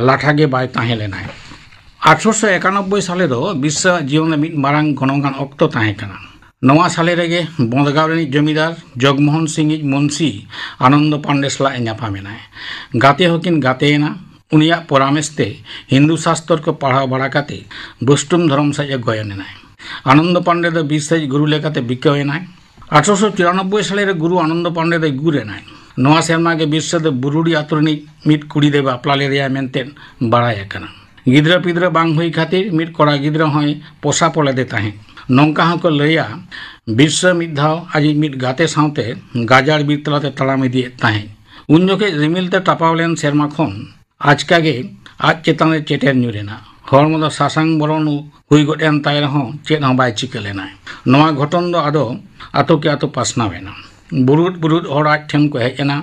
ᱞᱟᱴᱷᱟ ᱜᱮ ᱵᱟᱭ ᱛᱟᱦᱮᱸ ᱞᱮᱱᱟᱭ᱾ ᱟᱴᱷᱨᱚᱥᱚ ᱮᱠᱟᱱᱚᱵᱵᱳᱭ ᱥᱟᱞᱮ ᱫᱚ ᱵᱤᱨᱥᱟᱹᱣᱟᱜ ᱡᱤᱭᱚᱱ ᱨᱮ ᱢᱤᱫ ᱢᱟᱨᱟᱝ ᱜᱚᱱᱚᱝᱟᱱ ᱚᱠᱛᱚ ᱛᱟᱦᱮᱸ ᱠᱟᱱᱟ᱾ ᱱᱚᱣᱟ ᱥᱟᱞᱮ ᱨᱮᱜᱮ ᱵᱚᱸᱫᱽᱜᱟᱲ ᱨᱤᱱᱤᱡ ᱡᱚᱢᱤᱫᱟᱨ ᱡᱚᱜᱽᱢᱳᱦᱚᱱ ᱥᱤᱝ ᱤᱡ ᱢᱩᱱᱥᱤ ᱟᱱᱚᱱᱫᱚ ᱯᱟᱱᱰᱮ ᱥᱟᱞᱟᱜ ᱮ ᱧᱟᱯᱟᱢ ᱮᱱᱟᱭ᱾ ᱜᱟᱛᱮ ᱦᱚᱸᱠᱤᱱ ᱜᱟᱛᱮ ᱮᱱᱟ᱾ ᱩᱱᱤᱭᱟᱜ ᱯᱚᱨᱟᱢᱮᱥ ᱛᱮ ᱦᱤᱱᱫᱩ ᱥᱟᱥᱛᱚᱨ ᱠᱚ ᱯᱟᱲᱦᱟᱣ ᱵᱟᱲᱟ ᱠᱟᱛᱮ ᱵᱳᱥᱴᱩᱢ ᱫᱷᱚᱨᱚᱢ ᱥᱮᱫ ᱮ ᱜᱚᱭᱚᱱ ᱮᱱᱟᱭ᱾ ᱟᱱᱚᱱᱫᱚ ᱯᱟᱱᱰᱮ ᱫᱚ ᱵᱤᱨᱥᱟᱹᱭᱤᱡ ᱜᱩᱨᱩ ᱞᱮᱠᱟᱛᱮ ᱵᱤᱠᱟᱹᱣ ᱮᱱᱟᱭ᱾ ᱟᱴᱷᱨᱚᱥᱚ ᱪᱩᱨᱟᱱᱚᱵᱵᱳᱭ ᱥᱟᱞᱮ ᱨᱮ ᱜᱩᱨᱩ ᱟᱱᱚᱱᱫᱚ ᱯᱟᱱᱰᱮ ᱫᱚᱭ ᱜᱩᱨ ᱮᱱᱟᱭ᱾ ᱱᱚᱣᱟ ᱥᱮᱨᱢᱟ ᱜᱮ ᱵᱤᱨᱥᱟᱹ ᱫᱚ ᱵᱩᱨᱩᱰᱤ ᱟᱛᱳ ᱨᱤᱱᱤᱡ ᱢᱤᱫ ᱠᱩᱲᱤ ᱫᱚᱭ ᱵᱟᱯᱞᱟ ᱞᱮᱫᱮᱭᱟ ᱢᱮᱱᱛᱮ ᱵᱟᱲᱟᱭ ᱟᱠᱟᱱᱟ᱾ ᱜᱤᱫᱽᱨᱟᱹ ᱯᱤᱫᱽᱨᱟᱹ ᱵᱟᱝ ᱦᱩᱭ ᱠᱷᱟᱹᱛᱤᱨ ᱢᱤᱫ ᱠᱚᱲᱟ ᱜᱤᱫᱽᱨᱟᱹ ᱦᱚᱸᱭ ᱯᱚᱥᱟ ᱯᱚ ᱞᱮᱫᱮ ᱛᱟᱦᱮᱸᱫ᱾ ᱱᱚᱝᱠᱟ ᱦᱚᱸᱠᱚ ᱞᱟᱹᱭᱟ, ᱵᱤᱨᱥᱟᱹ ᱢᱤᱫ ᱫᱷᱟᱣ ᱟᱡᱤᱡ ᱢᱤᱫ ᱜᱟᱛᱮ ᱥᱟᱶᱛᱮ ᱜᱟᱡᱟᱲ ᱵᱤᱨ ᱛᱟᱞᱟᱛᱮ ᱛᱟᱲᱟᱢ ᱤᱫᱤᱭᱮᱫ ᱛᱟᱦᱮᱸᱫ᱾ ᱩᱱ ᱡᱚᱠᱷᱮᱡ ᱨᱤᱢᱤᱞ ᱛᱮ ᱴᱟᱯᱟᱣ ᱞᱮᱱ ᱥᱮᱨᱢᱟ ᱠᱷᱚᱱ ᱟᱪᱠᱟ ᱜᱮ ᱟᱡ ᱪᱮᱛᱟᱱ ᱨᱮ ᱪᱮᱴᱮᱨ ᱧᱩᱨ ᱮᱱᱟ᱾ ᱦᱚᱲᱢᱚ ᱫᱚ ᱥᱟᱥᱟᱝ ᱵᱚᱨᱚᱱ ᱦᱩᱭ ᱜᱚᱫ ᱮᱱ ᱛᱟᱭ ᱨᱮᱦᱚᱸ ᱪᱮᱫ ᱦᱚᱸ ᱵᱟᱭ ᱪᱤᱠᱟᱹ ᱞᱮᱱᱟ᱾ ᱱᱚᱣᱟ ᱜᱷᱚᱴᱚᱱ ᱫᱚ ᱟᱫᱚ ᱟᱛᱳ ᱠᱮ ᱟᱛᱳ ᱯᱟᱥᱱᱟᱣ ᱮᱱᱟ᱾ ᱵᱩᱨᱩᱫ ᱵᱩᱨᱩᱫ ᱦᱚᱲ ᱟᱡ ᱴᱷᱮᱱ ᱠᱚ ᱦᱮᱡ ᱮᱱᱟ᱾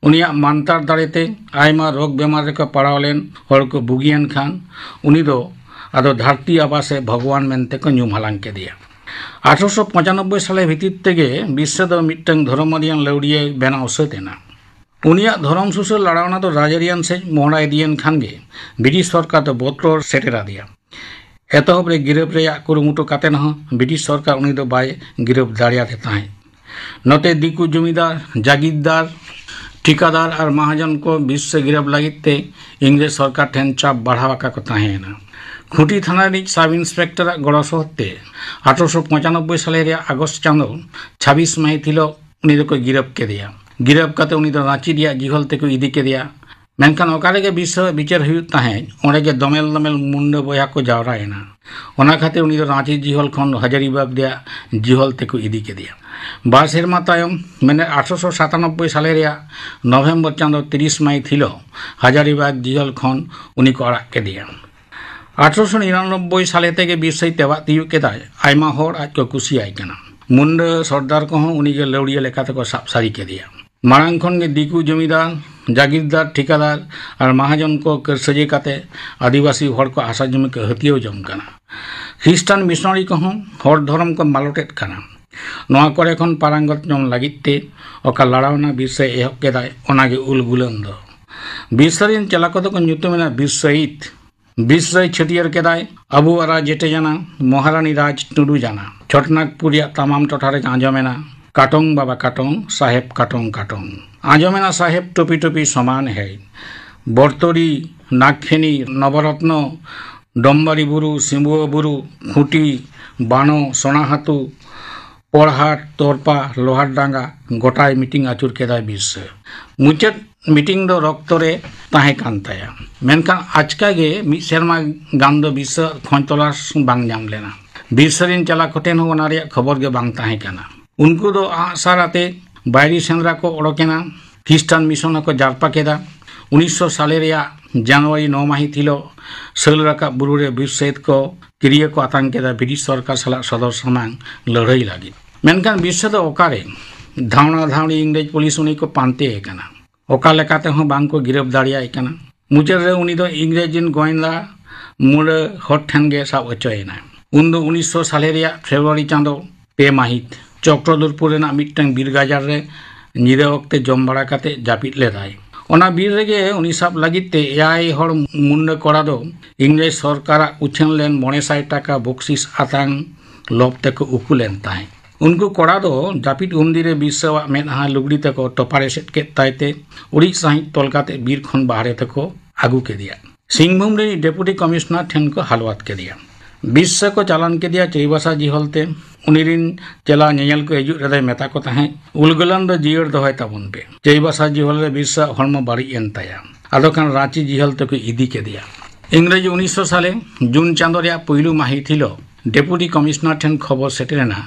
ᱩᱱᱤᱭᱟᱜ ᱢᱟᱱᱛᱟᱨ ᱫᱟᱲᱮᱛᱮ ᱟᱭᱢᱟ ᱨᱳᱜᱽ ᱵᱮᱢᱟᱨ ᱨᱮᱠᱚ ᱯᱟᱲᱟᱣ ᱞᱮᱱ ᱦᱚᱲ ᱠᱚ ᱵᱩᱜᱤᱭᱮᱱ ᱠᱷᱟᱱ, ᱩᱱᱤ ᱫᱚ ᱟᱫᱚ ᱫᱷᱟᱹᱨᱛᱤ ᱟᱵᱟ ᱥᱮ ᱵᱷᱚᱜᱚᱵᱟᱱ ᱢᱮᱱᱛᱮ ᱠᱚ ᱧᱩᱢ ᱦᱟᱞᱟᱝ ᱠᱮᱫᱮᱭᱟ᱾ ᱟᱴᱷᱨᱚᱥᱚ ᱯᱚᱸᱪᱟᱱᱚᱵᱵᱳᱭ ᱥᱟᱞᱮ ᱵᱷᱤᱛᱤᱨ ᱛᱮᱜᱮ ᱵᱤᱨᱥᱟᱹ ᱫᱚ ᱢᱤᱫᱴᱟᱝ ᱫᱷᱚᱨᱚᱢᱟᱹᱨᱤᱭᱟᱱ ᱞᱟᱹᱣᱲᱤᱭᱟᱹᱭ ᱵᱮᱱᱟᱣ ᱥᱟᱹᱛ ᱮᱱᱟ᱾ ᱩᱱᱤᱭᱟᱜ ᱫᱷᱚᱨᱚᱢ ᱥᱩᱥᱟᱹᱨ ᱞᱟᱲᱟᱣᱱᱟ ᱫᱚ ᱨᱟᱡᱽᱟᱹᱨᱤᱭᱟᱱ ᱥᱮᱫ ᱢᱚᱦᱰᱟ ᱤᱫᱤᱭᱮᱱ ᱠᱷᱟᱱ ᱜᱮ ᱵᱨᱤᱴᱤᱥ ᱥᱚᱨᱠᱟᱨ ᱫᱚ ᱵᱚᱛᱚᱨ ᱥᱮᱴᱮᱨ ᱟᱫᱮᱭᱟ᱾ ᱮᱛᱚᱦᱚᱵ ᱨᱮ ᱜᱤᱨᱟᱹᱵ ᱨᱮᱭᱟᱜ ᱠᱩᱨᱩᱢᱩᱴᱩ ᱠᱟᱛᱮ ᱦᱚᱸ ᱵᱨᱤᱴᱤᱥ ᱥᱚᱨᱠᱟᱨ ᱩᱱᱤ ᱫᱚ ᱵᱟᱭ ᱜᱤᱨᱟᱹᱵ ᱫᱟᱲᱮᱭᱟᱫᱮ ᱛᱟᱦᱮᱸᱫ᱾ ᱱᱚᱛᱮ ᱫᱤᱠᱩ ᱡᱚᱢᱤᱫᱟᱨ, ᱡᱟᱜᱤᱨᱫᱟᱨ, ᱴᱷᱤᱠᱟᱫᱟᱨ ᱟᱨ ᱢᱟᱦᱟᱡᱚᱱ ᱠᱚ ᱵᱤᱨᱥᱟᱹ ᱜᱤᱨᱟᱹᱵ ᱞᱟᱹᱜᱤᱫ ᱛᱮ ᱤᱝᱨᱮᱡᱽ ᱥᱚᱨᱠᱟᱨ ᱴᱷᱮᱱ ᱪᱟᱯ ᱵᱟᱲᱦᱟᱣ ᱟᱠᱟ ᱠᱚ ᱛᱟᱦᱮᱸᱭᱮᱱᱟ᱾ ᱠᱷᱩᱸᱴᱤ ᱛᱷᱟᱱᱟ ᱨᱤᱱᱤᱡ ᱥᱟᱵ ᱤᱱᱥᱯᱮᱠᱴᱚᱨᱟᱜ ᱜᱚᱲᱚ ᱥᱚᱦᱚᱫ ᱛᱮ ᱟᱴᱷᱨᱚᱥᱚ ᱯᱚᱸᱪᱟᱱᱚᱵᱵᱳᱭ ᱥᱟᱞᱮ ᱨᱮᱭᱟᱜ ᱟᱜᱚᱥᱴ ᱪᱟᱸᱫᱚ ᱪᱷᱟᱵᱵᱤᱥ ᱢᱟᱹᱦᱤᱛ ᱦᱤᱞᱳᱜ ᱩᱱᱤ ᱫᱚᱠᱚ ᱜᱤᱨᱟᱹᱵ ᱠᱮᱫᱮᱭᱟ᱾ ᱜᱤᱨᱟᱹᱵ ᱠᱟᱛᱮ ᱩᱱᱤ ᱫᱚ ᱨᱟᱸᱪᱤ ᱨᱮᱭᱟᱜ ᱡᱤᱦᱚᱞ ᱛᱮᱠᱚ ᱤᱫᱤ ᱠᱮᱫᱮᱭᱟ᱾ ᱢᱮᱱᱠᱷᱟᱱ ᱚᱠᱟ ᱨᱮᱜᱮ ᱵᱤᱨᱥᱟᱹᱣᱟᱜ ᱵᱤᱪᱟᱹᱨ ᱦᱩᱭᱩᱜ ᱛᱟᱦᱮᱸᱫ, ᱚᱸᱰᱮ ᱜᱮ ᱫᱚᱢᱮᱞ ᱫᱚᱢᱮᱞ ᱢᱩᱱᱰᱟᱹ ᱵᱚᱭᱦᱟ ᱠᱚ ᱡᱟᱣᱨᱟᱭᱮᱱᱟ᱾ ᱚᱱᱟ ᱠᱷᱟᱹᱛᱤᱨ ᱩᱱᱤ ᱫᱚ ᱨᱟᱸᱪᱤ ᱡᱤᱦᱚᱞ ᱠᱷᱚᱱ ᱦᱟᱡᱟᱨᱤᱵᱟᱜᱽ ᱨᱮᱭᱟᱜ ᱡᱤᱦᱚᱞ ᱛᱮᱠᱚ ᱤᱫᱤ ᱠᱮᱫᱮᱭᱟ᱾ ᱵᱟᱨ ᱥᱮᱨᱢᱟ ᱛᱟᱭᱚᱢ, ᱢᱮᱱᱮᱫ ᱟᱴᱷᱨᱚᱥᱚ ᱥᱟᱛᱟᱱᱚᱵᱵᱳᱭ ᱥᱟᱞᱮ ᱨᱮᱭᱟᱜ ᱱᱚᱵᱷᱮᱢᱵᱚᱨ ᱪᱟᱸᱫᱚ ᱛᱤᱨᱤᱥ ᱢᱟᱹᱦᱤᱛ ᱦᱤᱞᱳᱜ ᱦᱟᱡᱟᱨᱤᱵᱟᱜᱽ ᱡᱤᱦᱚᱞ ᱠᱷᱚᱱ ᱩᱱᱤ ᱠᱚ ᱟᱲᱟᱜ ᱠᱮᱫᱮᱭᱟ᱾ ᱟᱴᱷᱨᱚᱥᱚ ᱱᱤᱨᱟᱱᱚᱵᱵᱳᱭ ᱥᱟᱞᱮ ᱛᱮᱜᱮ ᱵᱤᱨᱥᱟᱹᱭ ᱛᱮᱵᱟᱜ ᱛᱤᱭᱳᱜ ᱠᱮᱫᱟᱭ᱾ ᱟᱭᱢᱟ ᱦᱚᱲ ᱟᱡ ᱠᱚ ᱠᱩᱥᱤᱭᱟᱭ ᱠᱟᱱᱟ᱾ ᱢᱩᱱᱰᱟᱹ ᱥᱚᱨᱫᱟᱨ ᱠᱚᱦᱚᱸ ᱩᱱᱤᱜᱮ ᱞᱟᱹᱣᱲᱤᱭᱟᱹ ᱞᱮᱠᱟ ᱛᱮᱠᱚ ᱥᱟᱵ ᱥᱟᱹᱨᱤ ᱠᱮᱫᱮᱭᱟ᱾ ᱢᱟᱲᱟᱝ ᱠᱷᱚᱱ ᱜᱮ ᱫᱤᱠᱩ ᱡᱚᱢᱤᱫᱟᱨ, ᱡᱟᱜᱤᱨᱫᱟᱨ, ᱴᱷᱤᱠᱟᱫᱟᱨ ᱟᱨ ᱢᱟᱦᱟᱡᱚᱱ ᱠᱚ ᱠᱟᱹᱨᱥᱟᱹᱡᱤ ᱠᱟᱛᱮ ᱟᱹᱫᱤᱵᱟᱹᱥᱤ ᱦᱚᱲ ᱠᱚ ᱦᱟᱥᱟ ᱡᱚᱢᱤ ᱠᱚ ᱦᱟᱹᱛᱭᱟᱹᱣ ᱡᱚᱝ ᱠᱟᱱᱟ᱾ ᱠᱷᱨᱤᱥᱴᱟᱱ ᱢᱤᱥᱚᱱᱟᱨᱤ ᱠᱚᱦᱚᱸ ᱦᱚᱲ ᱫᱷᱚᱨᱚᱢ ᱠᱚ ᱢᱟᱞᱚᱴᱮᱫ ᱠᱟᱱᱟ᱾ ᱱᱚᱣᱟ ᱠᱚᱨᱮ ᱠᱷᱚᱱ ᱯᱟᱨᱟᱝᱜᱚᱛ ᱡᱚᱝ ᱞᱟᱹᱜᱤᱫ ᱛᱮ ᱚᱠᱟ ᱞᱟᱲᱟᱣᱱᱟ ᱵᱤᱨᱥᱟᱹᱭ ᱮᱦᱚᱵ ᱠᱮᱫᱟᱭ, ᱚᱱᱟᱜᱮ ᱩᱞ ᱜᱩᱞᱟᱹᱱ ᱫᱚ᱾ ᱵᱤᱨᱥᱟᱹ ᱨᱮᱱ ᱪᱮᱞᱟ ᱠᱚᱫᱚ ᱠᱚ ᱧᱩᱛᱩᱢ ᱮᱱᱟ ᱵᱤᱨᱥᱟᱹᱭᱤᱛ᱾ ᱵᱤᱨᱥᱟᱹᱭ ᱪᱷᱟᱹᱴᱭᱟᱹᱨ ᱠᱮᱫᱟᱭ ᱟᱵᱩ ᱟᱨᱟ ᱡᱮᱴᱮᱡᱟᱱᱟ, ᱢᱚᱦᱟᱨᱟᱱᱤ ᱨᱟᱡᱽ ᱴᱩᱰᱩ ᱡᱟᱱᱟ᱾ ᱪᱷᱚᱴᱱᱟᱜᱽᱯᱩᱨ ᱨᱮᱭᱟᱜ ᱛᱟᱢᱟᱢ ᱴᱚᱴᱷᱟ ᱨᱮ ᱟᱸᱡᱚᱢ ᱮᱱᱟ, ᱠᱟᱴᱚᱝ ᱵᱟᱵᱟ ᱠᱟᱴᱚᱝ, ᱥᱟᱦᱮᱵ ᱠᱟᱴᱚᱝ ᱠᱟᱴᱚᱝ᱾ ᱟᱸᱡᱚᱢ ᱮᱱᱟ ᱥᱟᱦᱮᱵ ᱴᱩᱯᱤ ᱴᱩᱯᱤ ᱥᱚᱢᱟᱱ ᱦᱮᱭ᱾ ᱵᱚᱨᱛᱚᱲᱤ, ᱱᱟᱜᱽᱠᱷᱮᱱᱤ, ᱱᱚᱵᱚᱨᱚᱛᱱᱚ, ᱰᱚᱢᱵᱟᱨᱤ ᱵᱩᱨᱩ, ᱥᱤᱢᱵᱩᱣᱟᱹ ᱵᱩᱨᱩ, ᱠᱷᱩᱸᱴᱤ, ᱵᱟᱱᱚ, ᱥᱚᱱᱟᱦᱟᱛᱩ, ᱯᱚᱲᱦᱟᱴ, ᱛᱚᱨᱯᱟ, ᱞᱳᱦᱟᱨᱰᱟᱸᱜᱟ ᱜᱚᱴᱟᱭ ᱢᱤᱴᱤᱝ ᱟᱹᱪᱩᱨ ᱠᱮᱫᱟᱭ ᱵᱤᱨᱥᱟᱹ᱾ ᱢᱩᱪᱟᱹᱫ ᱢᱤᱴᱤᱝ ᱫᱚ ᱨᱚᱠᱛᱚ ᱨᱮ ᱛᱟᱦᱮᱸ ᱠᱟᱱ ᱛᱟᱭᱟ᱾ ᱢᱮᱱᱠᱷᱟᱱ ᱟᱪᱠᱟ ᱜᱮ ᱢᱤᱫ ᱥᱮᱨᱢᱟ ᱜᱟᱱ ᱫᱚ ᱵᱤᱨᱥᱟᱹ ᱠᱷᱚᱡᱽ ᱛᱚᱞᱟᱥ ᱵᱟᱝ ᱧᱟᱢ ᱞᱮᱱᱟ᱾ ᱵᱤᱨᱥᱟᱹ ᱨᱮᱱ ᱪᱟᱞᱟ ᱠᱚᱴᱷᱮᱱ ᱦᱚᱸ ᱚᱱᱟ ᱨᱮᱭᱟᱜ ᱠᱷᱚᱵᱚᱨ ᱜᱮ ᱵᱟᱝ ᱛᱟᱦᱮᱸ ᱠᱟᱱᱟ᱾ ᱩᱱᱠᱩ ᱫᱚ ᱟᱜᱼᱥᱟᱨ ᱟᱛᱮ ᱵᱟᱭᱨᱤ ᱥᱮᱸᱫᱽᱨᱟ ᱠᱚ ᱚᱰᱚᱠᱮᱱᱟ᱾ ᱠᱷᱨᱤᱥᱴᱟᱱ ᱢᱤᱥᱚᱱ ᱦᱚᱸᱠᱚ ᱡᱟᱨᱯᱟ ᱠᱮᱫᱟ᱾ ᱩᱱᱤᱥᱥᱚ ᱥᱟᱞᱮ ᱨᱮᱭᱟᱜ ᱡᱟᱱᱩᱣᱟᱨᱤ ᱱᱚ ᱢᱟᱹᱦᱤᱛ ᱦᱤᱞᱳᱜ ᱥᱟᱹᱞ ᱨᱟᱠᱟᱵ ᱵᱩᱨᱩ ᱨᱮ ᱵᱤᱨ ᱥᱟᱹᱭᱤᱫ ᱠᱚ ᱠᱤᱨᱤᱭᱟᱹ ᱠᱚ ᱟᱛᱟᱝ ᱠᱮᱫᱟ ᱵᱨᱤᱴᱤᱥ ᱥᱚᱨᱠᱟᱨ ᱥᱟᱞᱟᱜ ᱥᱚᱫᱚᱨ ᱥᱟᱢᱟᱝ ᱞᱟᱹᱲᱦᱟᱹᱭ ᱞᱟᱹᱜᱤᱫ᱾ ᱢᱮᱱᱠᱷᱟᱱ ᱵᱤᱨᱥᱟᱹ ᱫᱚ ᱚᱠᱟᱨᱮ? ᱫᱷᱟᱣᱲᱟ ᱫᱷᱟᱣᱲᱤ ᱤᱝᱨᱮᱡᱽ ᱯᱩᱞᱤᱥ ᱩᱱᱤ ᱠᱚ ᱯᱟᱱᱛᱮ ᱮ ᱠᱟᱱᱟ᱾ ᱚᱠᱟ ᱞᱮᱠᱟ ᱛᱮᱦᱚᱸ ᱵᱟᱝ ᱠᱚ ᱜᱤᱨᱟᱹᱵ ᱫᱟᱲᱮᱭᱟᱭ ᱠᱟᱱᱟ᱾ ᱢᱩᱪᱟᱹᱫ ᱨᱮ ᱩᱱᱤ ᱫᱚ ᱤᱝᱨᱮᱡᱽ ᱨᱮᱱ ᱜᱚᱭᱮᱱᱫᱟ ᱢᱩᱲᱟᱹ ᱦᱚᱲ ᱴᱷᱮᱱ ᱜᱮ ᱥᱟᱵ ᱦᱚᱪᱚᱭᱮᱱᱟᱭ᱾ ᱩᱱ ᱫᱚ ᱩᱱᱤᱥᱥᱚ ᱥᱟᱞᱮ ᱨᱮᱭᱟᱜ ᱯᱷᱮᱵᱽᱨᱩᱣᱟᱨᱤ ᱪᱟᱸᱫᱚ ᱯᱮ ᱢᱟᱹᱦᱤᱛ ᱪᱚᱠᱨᱚᱫᱩᱨᱯᱩᱨ ᱨᱮᱱᱟᱜ ᱢᱤᱫᱴᱟᱝ ᱵᱤᱨ ᱜᱟᱡᱟᱲ ᱨᱮ ᱧᱤᱫᱟᱹ ᱚᱠᱛᱮ ᱡᱚᱢ ᱵᱟᱲᱟ ᱠᱟᱛᱮ ᱡᱟᱹᱯᱤᱫ ᱞᱮᱫᱟᱭ᱾ ᱚᱱᱟ ᱵᱤᱨ ᱨᱮᱜᱮ ᱩᱱᱤ ᱥᱟᱵ ᱞᱟᱹᱜᱤᱫ ᱛᱮ ᱮᱭᱟᱭ ᱦᱚᱲ ᱢᱩᱱᱰᱟᱹ ᱠᱚᱲᱟ ᱫᱚ ᱤᱝᱨᱮᱡᱽ ᱥᱚᱨᱠᱟᱨᱟᱜ ᱩᱪᱷᱟᱹᱱ ᱞᱮᱱ ᱢᱚᱬᱮ ᱥᱟᱭ ᱴᱟᱠᱟ ᱵᱚᱠᱥᱤᱥ ᱟᱛᱟᱝ ᱞᱚᱵ ᱛᱮᱠᱚ ᱩᱠᱩ ᱞᱮᱱ ᱛᱟᱦᱮᱸᱫ᱾ ᱩᱱᱠᱩ ᱠᱚᱲᱟ ᱫᱚ ᱡᱟᱹᱯᱤᱫ ᱩᱱᱫᱤᱨᱮ ᱵᱤᱨᱥᱟᱹᱣᱟᱜ ᱢᱮᱫᱦᱟ ᱞᱩᱜᱽᱲᱤ ᱛᱮᱠᱚ ᱛᱚᱯᱟᱨ ᱮᱥᱮᱫ ᱠᱮᱫ ᱛᱟᱭᱛᱮ ᱩᱲᱤᱡ ᱥᱟᱺᱦᱤᱡ ᱛᱚᱞ ᱠᱟᱛᱮ ᱵᱤᱨ ᱠᱷᱚᱱ ᱵᱟᱦᱨᱮ ᱛᱮᱠᱚ ᱟᱹᱜᱩ ᱠᱮᱫᱮᱭᱟ᱾ ᱥᱤᱝᱵᱷᱩᱢ ᱨᱤᱱᱤᱡ ᱰᱮᱯᱩᱴᱤ ᱠᱚᱢᱤᱥᱚᱱᱟᱨ ᱴᱷᱮᱱ ᱠᱚ ᱦᱟᱞᱣᱟᱛ ᱠᱮᱫᱮᱭᱟ᱾ ᱵᱤᱨᱥᱟᱹ ᱠᱚ ᱪᱟᱞᱟᱱ ᱠᱮᱫᱮᱭᱟ ᱪᱟᱹᱭᱵᱟᱥᱟ ᱡᱤᱦᱚᱞ ᱛᱮ᱾ ᱩᱱᱤ ᱨᱤᱱ ᱪᱮᱞᱟ ᱧᱮᱧᱮᱞ ᱠᱚ ᱦᱤᱡᱩᱜ ᱨᱮᱫᱚᱭ ᱢᱮᱛᱟ ᱠᱚ ᱛᱟᱦᱮᱸᱫ, "ᱩᱞᱜᱩᱞᱟᱱ ᱫᱚ ᱡᱤᱭᱟᱹᱲ ᱫᱚᱦᱚᱭ ᱛᱟᱵᱚᱱ ᱯᱮ᱾" ᱪᱟᱹᱭᱵᱟᱥᱟ ᱡᱤᱦᱚᱞ ᱨᱮ ᱵᱤᱨᱥᱟᱹᱣᱟᱜ ᱦᱚᱲᱢᱚ ᱵᱟᱹᱲᱤᱡ ᱮᱱ ᱛᱟᱭᱟ᱾ ᱟᱫᱚ ᱠᱷᱟᱱ ᱨᱟᱸᱪᱤ ᱡᱤᱦᱚᱞ ᱛᱮᱠᱚ ᱤᱫᱤ ᱠᱮᱫᱮᱭᱟ᱾ ᱤᱝᱨᱮᱡᱤ ᱩᱱᱤᱥᱥᱚ ᱥᱟᱞᱮ ᱡᱩᱱ ᱪᱟᱸᱫᱚ ᱨᱮᱭᱟᱜ ᱯᱩᱭᱞᱩ ᱢᱟᱹᱦᱤᱛ ᱦᱤᱞᱳᱜ ᱰᱮᱯᱩᱴᱤ ᱠᱚᱢᱤᱥᱚᱱᱟᱨ ᱴᱷᱮᱱ ᱠᱷᱚᱵᱚᱨ ᱥᱮᱴᱮᱨᱮᱱᱟ,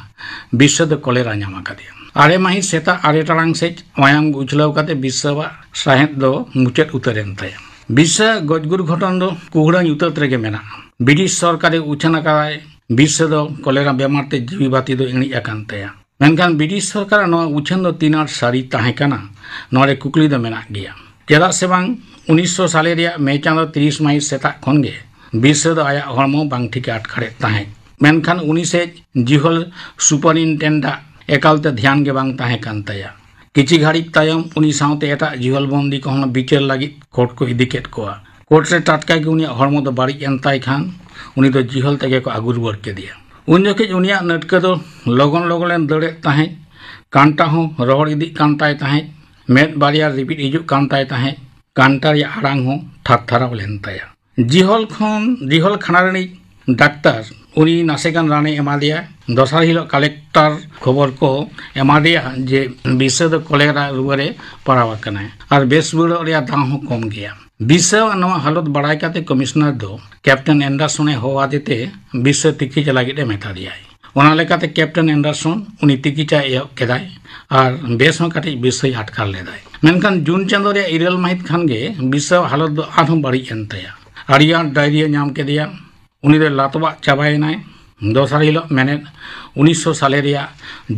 ᱵᱤᱨᱥᱟᱹ ᱫᱚ ᱠᱚᱞᱮᱨᱟ ᱧᱟᱢ ᱟᱠᱟᱫᱮᱭᱟ᱾ ᱟᱨᱮ ᱢᱟᱹᱦᱤᱛ ᱥᱮᱛᱟᱜ ᱟᱨᱮ ᱴᱟᱲᱟᱝ ᱥᱮᱡ ᱢᱟᱭᱟᱢ ᱩᱪᱷᱞᱟᱹᱣ ᱠᱟᱛᱮ ᱵᱤᱨᱥᱟᱹᱣᱟᱜ ᱥᱟᱦᱮᱫ ᱫᱚ ᱢᱩᱪᱟᱹᱫ ᱩᱛᱟᱹᱨ ᱮᱱ ᱛᱟᱭᱟ᱾ ᱵᱤᱨᱥᱟᱹ ᱜᱚᱡ ᱜᱩᱨ ᱜᱷᱚᱴᱚᱱ ᱫᱚ ᱠᱩᱦᱲᱟᱹ ᱧᱩᱛᱟᱹᱛ ᱨᱮᱜᱮ ᱢᱮᱱᱟᱜᱼᱟ᱾ ᱵᱨᱤᱴᱤᱥ ᱥᱚᱨᱠᱟᱨᱮ ᱩᱪᱷᱟᱹᱱ ᱟᱠᱟᱫᱟᱭ, ᱵᱤᱨᱥᱟᱹ ᱫᱚ ᱠᱚᱞᱮᱨᱟ ᱵᱮᱢᱟᱨ ᱛᱮ ᱡᱤᱣᱤ ᱵᱟᱹᱛᱤ ᱫᱚ ᱤᱬᱤᱡ ᱟᱠᱟᱱ ᱛᱟᱭᱟ᱾ ᱢᱮᱱᱠᱷᱟᱱ ᱵᱨᱤᱴᱤᱥ ᱥᱚᱨᱠᱟᱨᱟᱜ ᱱᱚᱣᱟ ᱩᱪᱷᱟᱹᱱ ᱫᱚ ᱛᱤᱱ ᱟᱸᱴ ᱥᱟᱹᱨᱤ ᱛᱟᱦᱮᱸ ᱠᱟᱱᱟ, ᱱᱚᱣᱟ ᱨᱮ ᱠᱩᱠᱞᱤ ᱫᱚ ᱢᱮᱱᱟᱜ ᱜᱮᱭᱟ᱾ ᱪᱮᱫᱟᱜ ᱥᱮ ᱵᱟᱝ, ᱩᱱᱤᱥᱥᱚ ᱥᱟᱞᱮ ᱨᱮᱭᱟᱜ ᱢᱮ ᱪᱟᱸᱫᱚ ᱛᱤᱨᱤᱥ ᱢᱟᱹᱦᱤᱛ ᱥᱮᱛᱟᱜ ᱠᱷᱚᱱ ᱜᱮ ᱵᱤᱨᱥᱟᱹ ᱫᱚ ᱟᱭᱟᱜ ᱦᱚᱲᱢᱚ ᱵᱟᱝ ᱴᱷᱤᱠᱮ ᱟᱴᱠᱟᱨᱮᱫ ᱛᱟᱦᱮᱸᱫ᱾ ᱢᱮᱱᱠᱷᱟᱱ ᱩᱱᱤ ᱥᱮᱡ ᱡᱤᱦᱚᱞ ᱥᱩᱯᱟᱨᱤᱱᱴᱮᱱᱰᱟᱜ ᱮᱠᱟᱞᱛᱮ ᱫᱷᱮᱭᱟᱱ ᱜᱮ ᱵᱟᱝ ᱛᱟᱦᱮᱸ ᱠᱟᱱ ᱛᱟᱭᱟ᱾ ᱠᱤᱪᱷᱤ ᱜᱷᱟᱹᱲᱤᱡ ᱛᱟᱭᱚᱢ ᱩᱱᱤ ᱥᱟᱶᱛᱮ ᱮᱴᱟᱜ ᱡᱤᱦᱚᱞ ᱵᱚᱱᱫᱤ ᱠᱚᱦᱚᱸ ᱵᱤᱪᱟᱹᱨ ᱞᱟᱹᱜᱤᱫ ᱠᱳᱨᱴ ᱠᱚ ᱤᱫᱤ ᱠᱮᱫ ᱠᱚᱣᱟ᱾ ᱠᱳᱨᱴ ᱨᱮ ᱴᱟᱴᱠᱟ ᱜᱮ ᱩᱱᱤᱭᱟᱜ ᱦᱚᱲᱢᱚ ᱫᱚ ᱵᱟᱹᱲᱤᱡ ᱮᱱ ᱛᱟᱭ ᱠᱷᱟᱱ ᱩᱱᱤ ᱫᱚ ᱡᱤᱦᱚᱞ ᱛᱮᱜᱮ ᱠᱚ ᱟᱹᱜᱩ ᱨᱩᱣᱟᱹᱲ ᱠᱮᱫᱮᱭᱟ᱾ ᱩᱱ ᱡᱚᱠᱷᱮᱡ ᱩᱱᱤᱭᱟᱜ ᱱᱟᱹᱴᱠᱟᱹ ᱫᱚ ᱞᱚᱜᱚᱱ ᱞᱚᱜᱚᱱ ᱮ ᱫᱟᱹᱲᱮᱫ ᱛᱟᱦᱮᱸᱫ᱾ ᱠᱟᱱᱴᱟ ᱦᱚᱸ ᱨᱚᱦᱚᱲ ᱤᱫᱤᱜ ᱠᱟᱱ ᱛᱟᱭ ᱛᱟᱦᱮᱸᱫ᱾ ᱢᱮᱫ ᱵᱟᱨᱭᱟ ᱨᱤᱯᱤᱫ ᱦᱤᱡᱩᱜ ᱠᱟᱱ ᱛᱟᱭ ᱛᱟᱦᱮᱸᱫ᱾ ᱠᱟᱱᱴᱟ ᱨᱮᱭᱟᱜ ᱟᱲᱟᱝ ᱦᱚᱸ ᱛᱷᱟᱨ ᱛᱷᱟᱨᱟᱣ ᱞᱮᱱ ᱛᱟᱭᱟ᱾ ᱡᱤᱦᱚᱞ ᱠᱷᱚᱱ, ᱡᱤᱦᱚᱞ ᱠᱷᱟᱱᱟ ᱨᱤᱱᱤᱡ ᱰᱟᱠᱛᱟᱨ ᱩᱱᱤ ᱱᱟᱥᱮ ᱜᱟᱱ ᱨᱟᱱᱮ ᱮᱢᱟ ᱫᱮᱭᱟ᱾ ᱫᱚᱥᱟᱨ ᱦᱤᱞᱳᱜ ᱠᱟᱞᱮᱠᱴᱚᱨ ᱠᱷᱚᱵᱚᱨ ᱠᱚ ᱮᱢᱟ ᱫᱮᱭᱟ ᱡᱮ ᱵᱤᱥᱥᱚ ᱫᱚ ᱠᱚᱞᱮᱨᱟ ᱨᱩᱣᱟᱹ ᱨᱮ ᱯᱟᱲᱟᱣ ᱟᱠᱟᱱᱟᱭ ᱟᱨ ᱵᱮᱥ ᱵᱤᱲᱟᱹᱜ ᱨᱮᱭᱟᱜ ᱫᱟᱣ ᱦᱚᱸ ᱠᱚᱢ ᱜᱮᱭᱟ᱾ ᱵᱤᱥᱥᱚ ᱟᱜ ᱱᱚᱣᱟ ᱦᱟᱞᱚᱛ ᱵᱟᱲᱟᱭ ᱠᱟᱛᱮ ᱠᱚᱢᱤᱥᱚᱱᱟᱨ ᱫᱚ ᱠᱮᱯᱴᱮᱱ ᱮᱱᱰᱟᱨᱥᱚᱱ ᱮ ᱦᱚᱦᱚ ᱟᱫᱮ ᱛᱮ ᱵᱤᱥᱥᱚ ᱛᱤᱠᱤᱪᱟ ᱞᱟᱹᱜᱤᱫ ᱮ ᱢᱮᱛᱟ ᱫᱮᱭᱟᱭ᱾ ᱚᱱᱟ ᱞᱮᱠᱟᱛᱮ ᱠᱮᱯᱴᱮᱱ ᱮᱱᱰᱟᱨᱥᱚᱱ ᱩᱱᱤ ᱛᱤᱠᱤᱪᱟ ᱮᱦᱚᱵ ᱠᱮᱫᱟᱭ ᱟᱨ ᱵᱮᱥ ᱦᱚᱸ ᱠᱟᱹᱴᱤᱡ ᱵᱤᱥᱥᱚᱭ ᱟᱴᱠᱟᱨ ᱞᱮᱫᱟᱭ᱾ ᱢᱮᱱᱠᱷᱟᱱ ᱡᱩᱱ ᱪᱟᱸᱫᱳ ᱨᱮᱭᱟᱜ ᱤᱨᱟᱹᱞ ᱢᱟᱹᱦᱤᱛ ᱠᱷᱟᱱ ᱜᱮ ᱵᱤᱥᱥᱚ ᱟᱜ ᱦᱟᱞᱚᱛ ᱫᱚ ᱟᱨᱦᱚᱸ ᱵᱟᱹᱲᱤᱡ ᱮᱱ ᱛᱟᱭᱟ᱾ ᱟᱹᱰᱤ ᱟᱸᱴ ᱰᱟᱭᱨᱤᱭᱟ ᱧᱟᱢ ᱠᱮᱫᱮᱭᱟ᱾ ᱩᱱᱤ ᱫᱚ ᱞᱟᱛᱣᱟᱜ ᱪᱟᱵᱟᱭᱮᱱᱟᱭ᱾ ᱫᱚᱥᱟᱨ ᱦᱤᱞᱳᱜ ᱢᱮᱱᱮᱫ ᱩᱱᱤᱥᱥᱚ ᱥᱟᱞᱮ ᱨᱮᱭᱟᱜ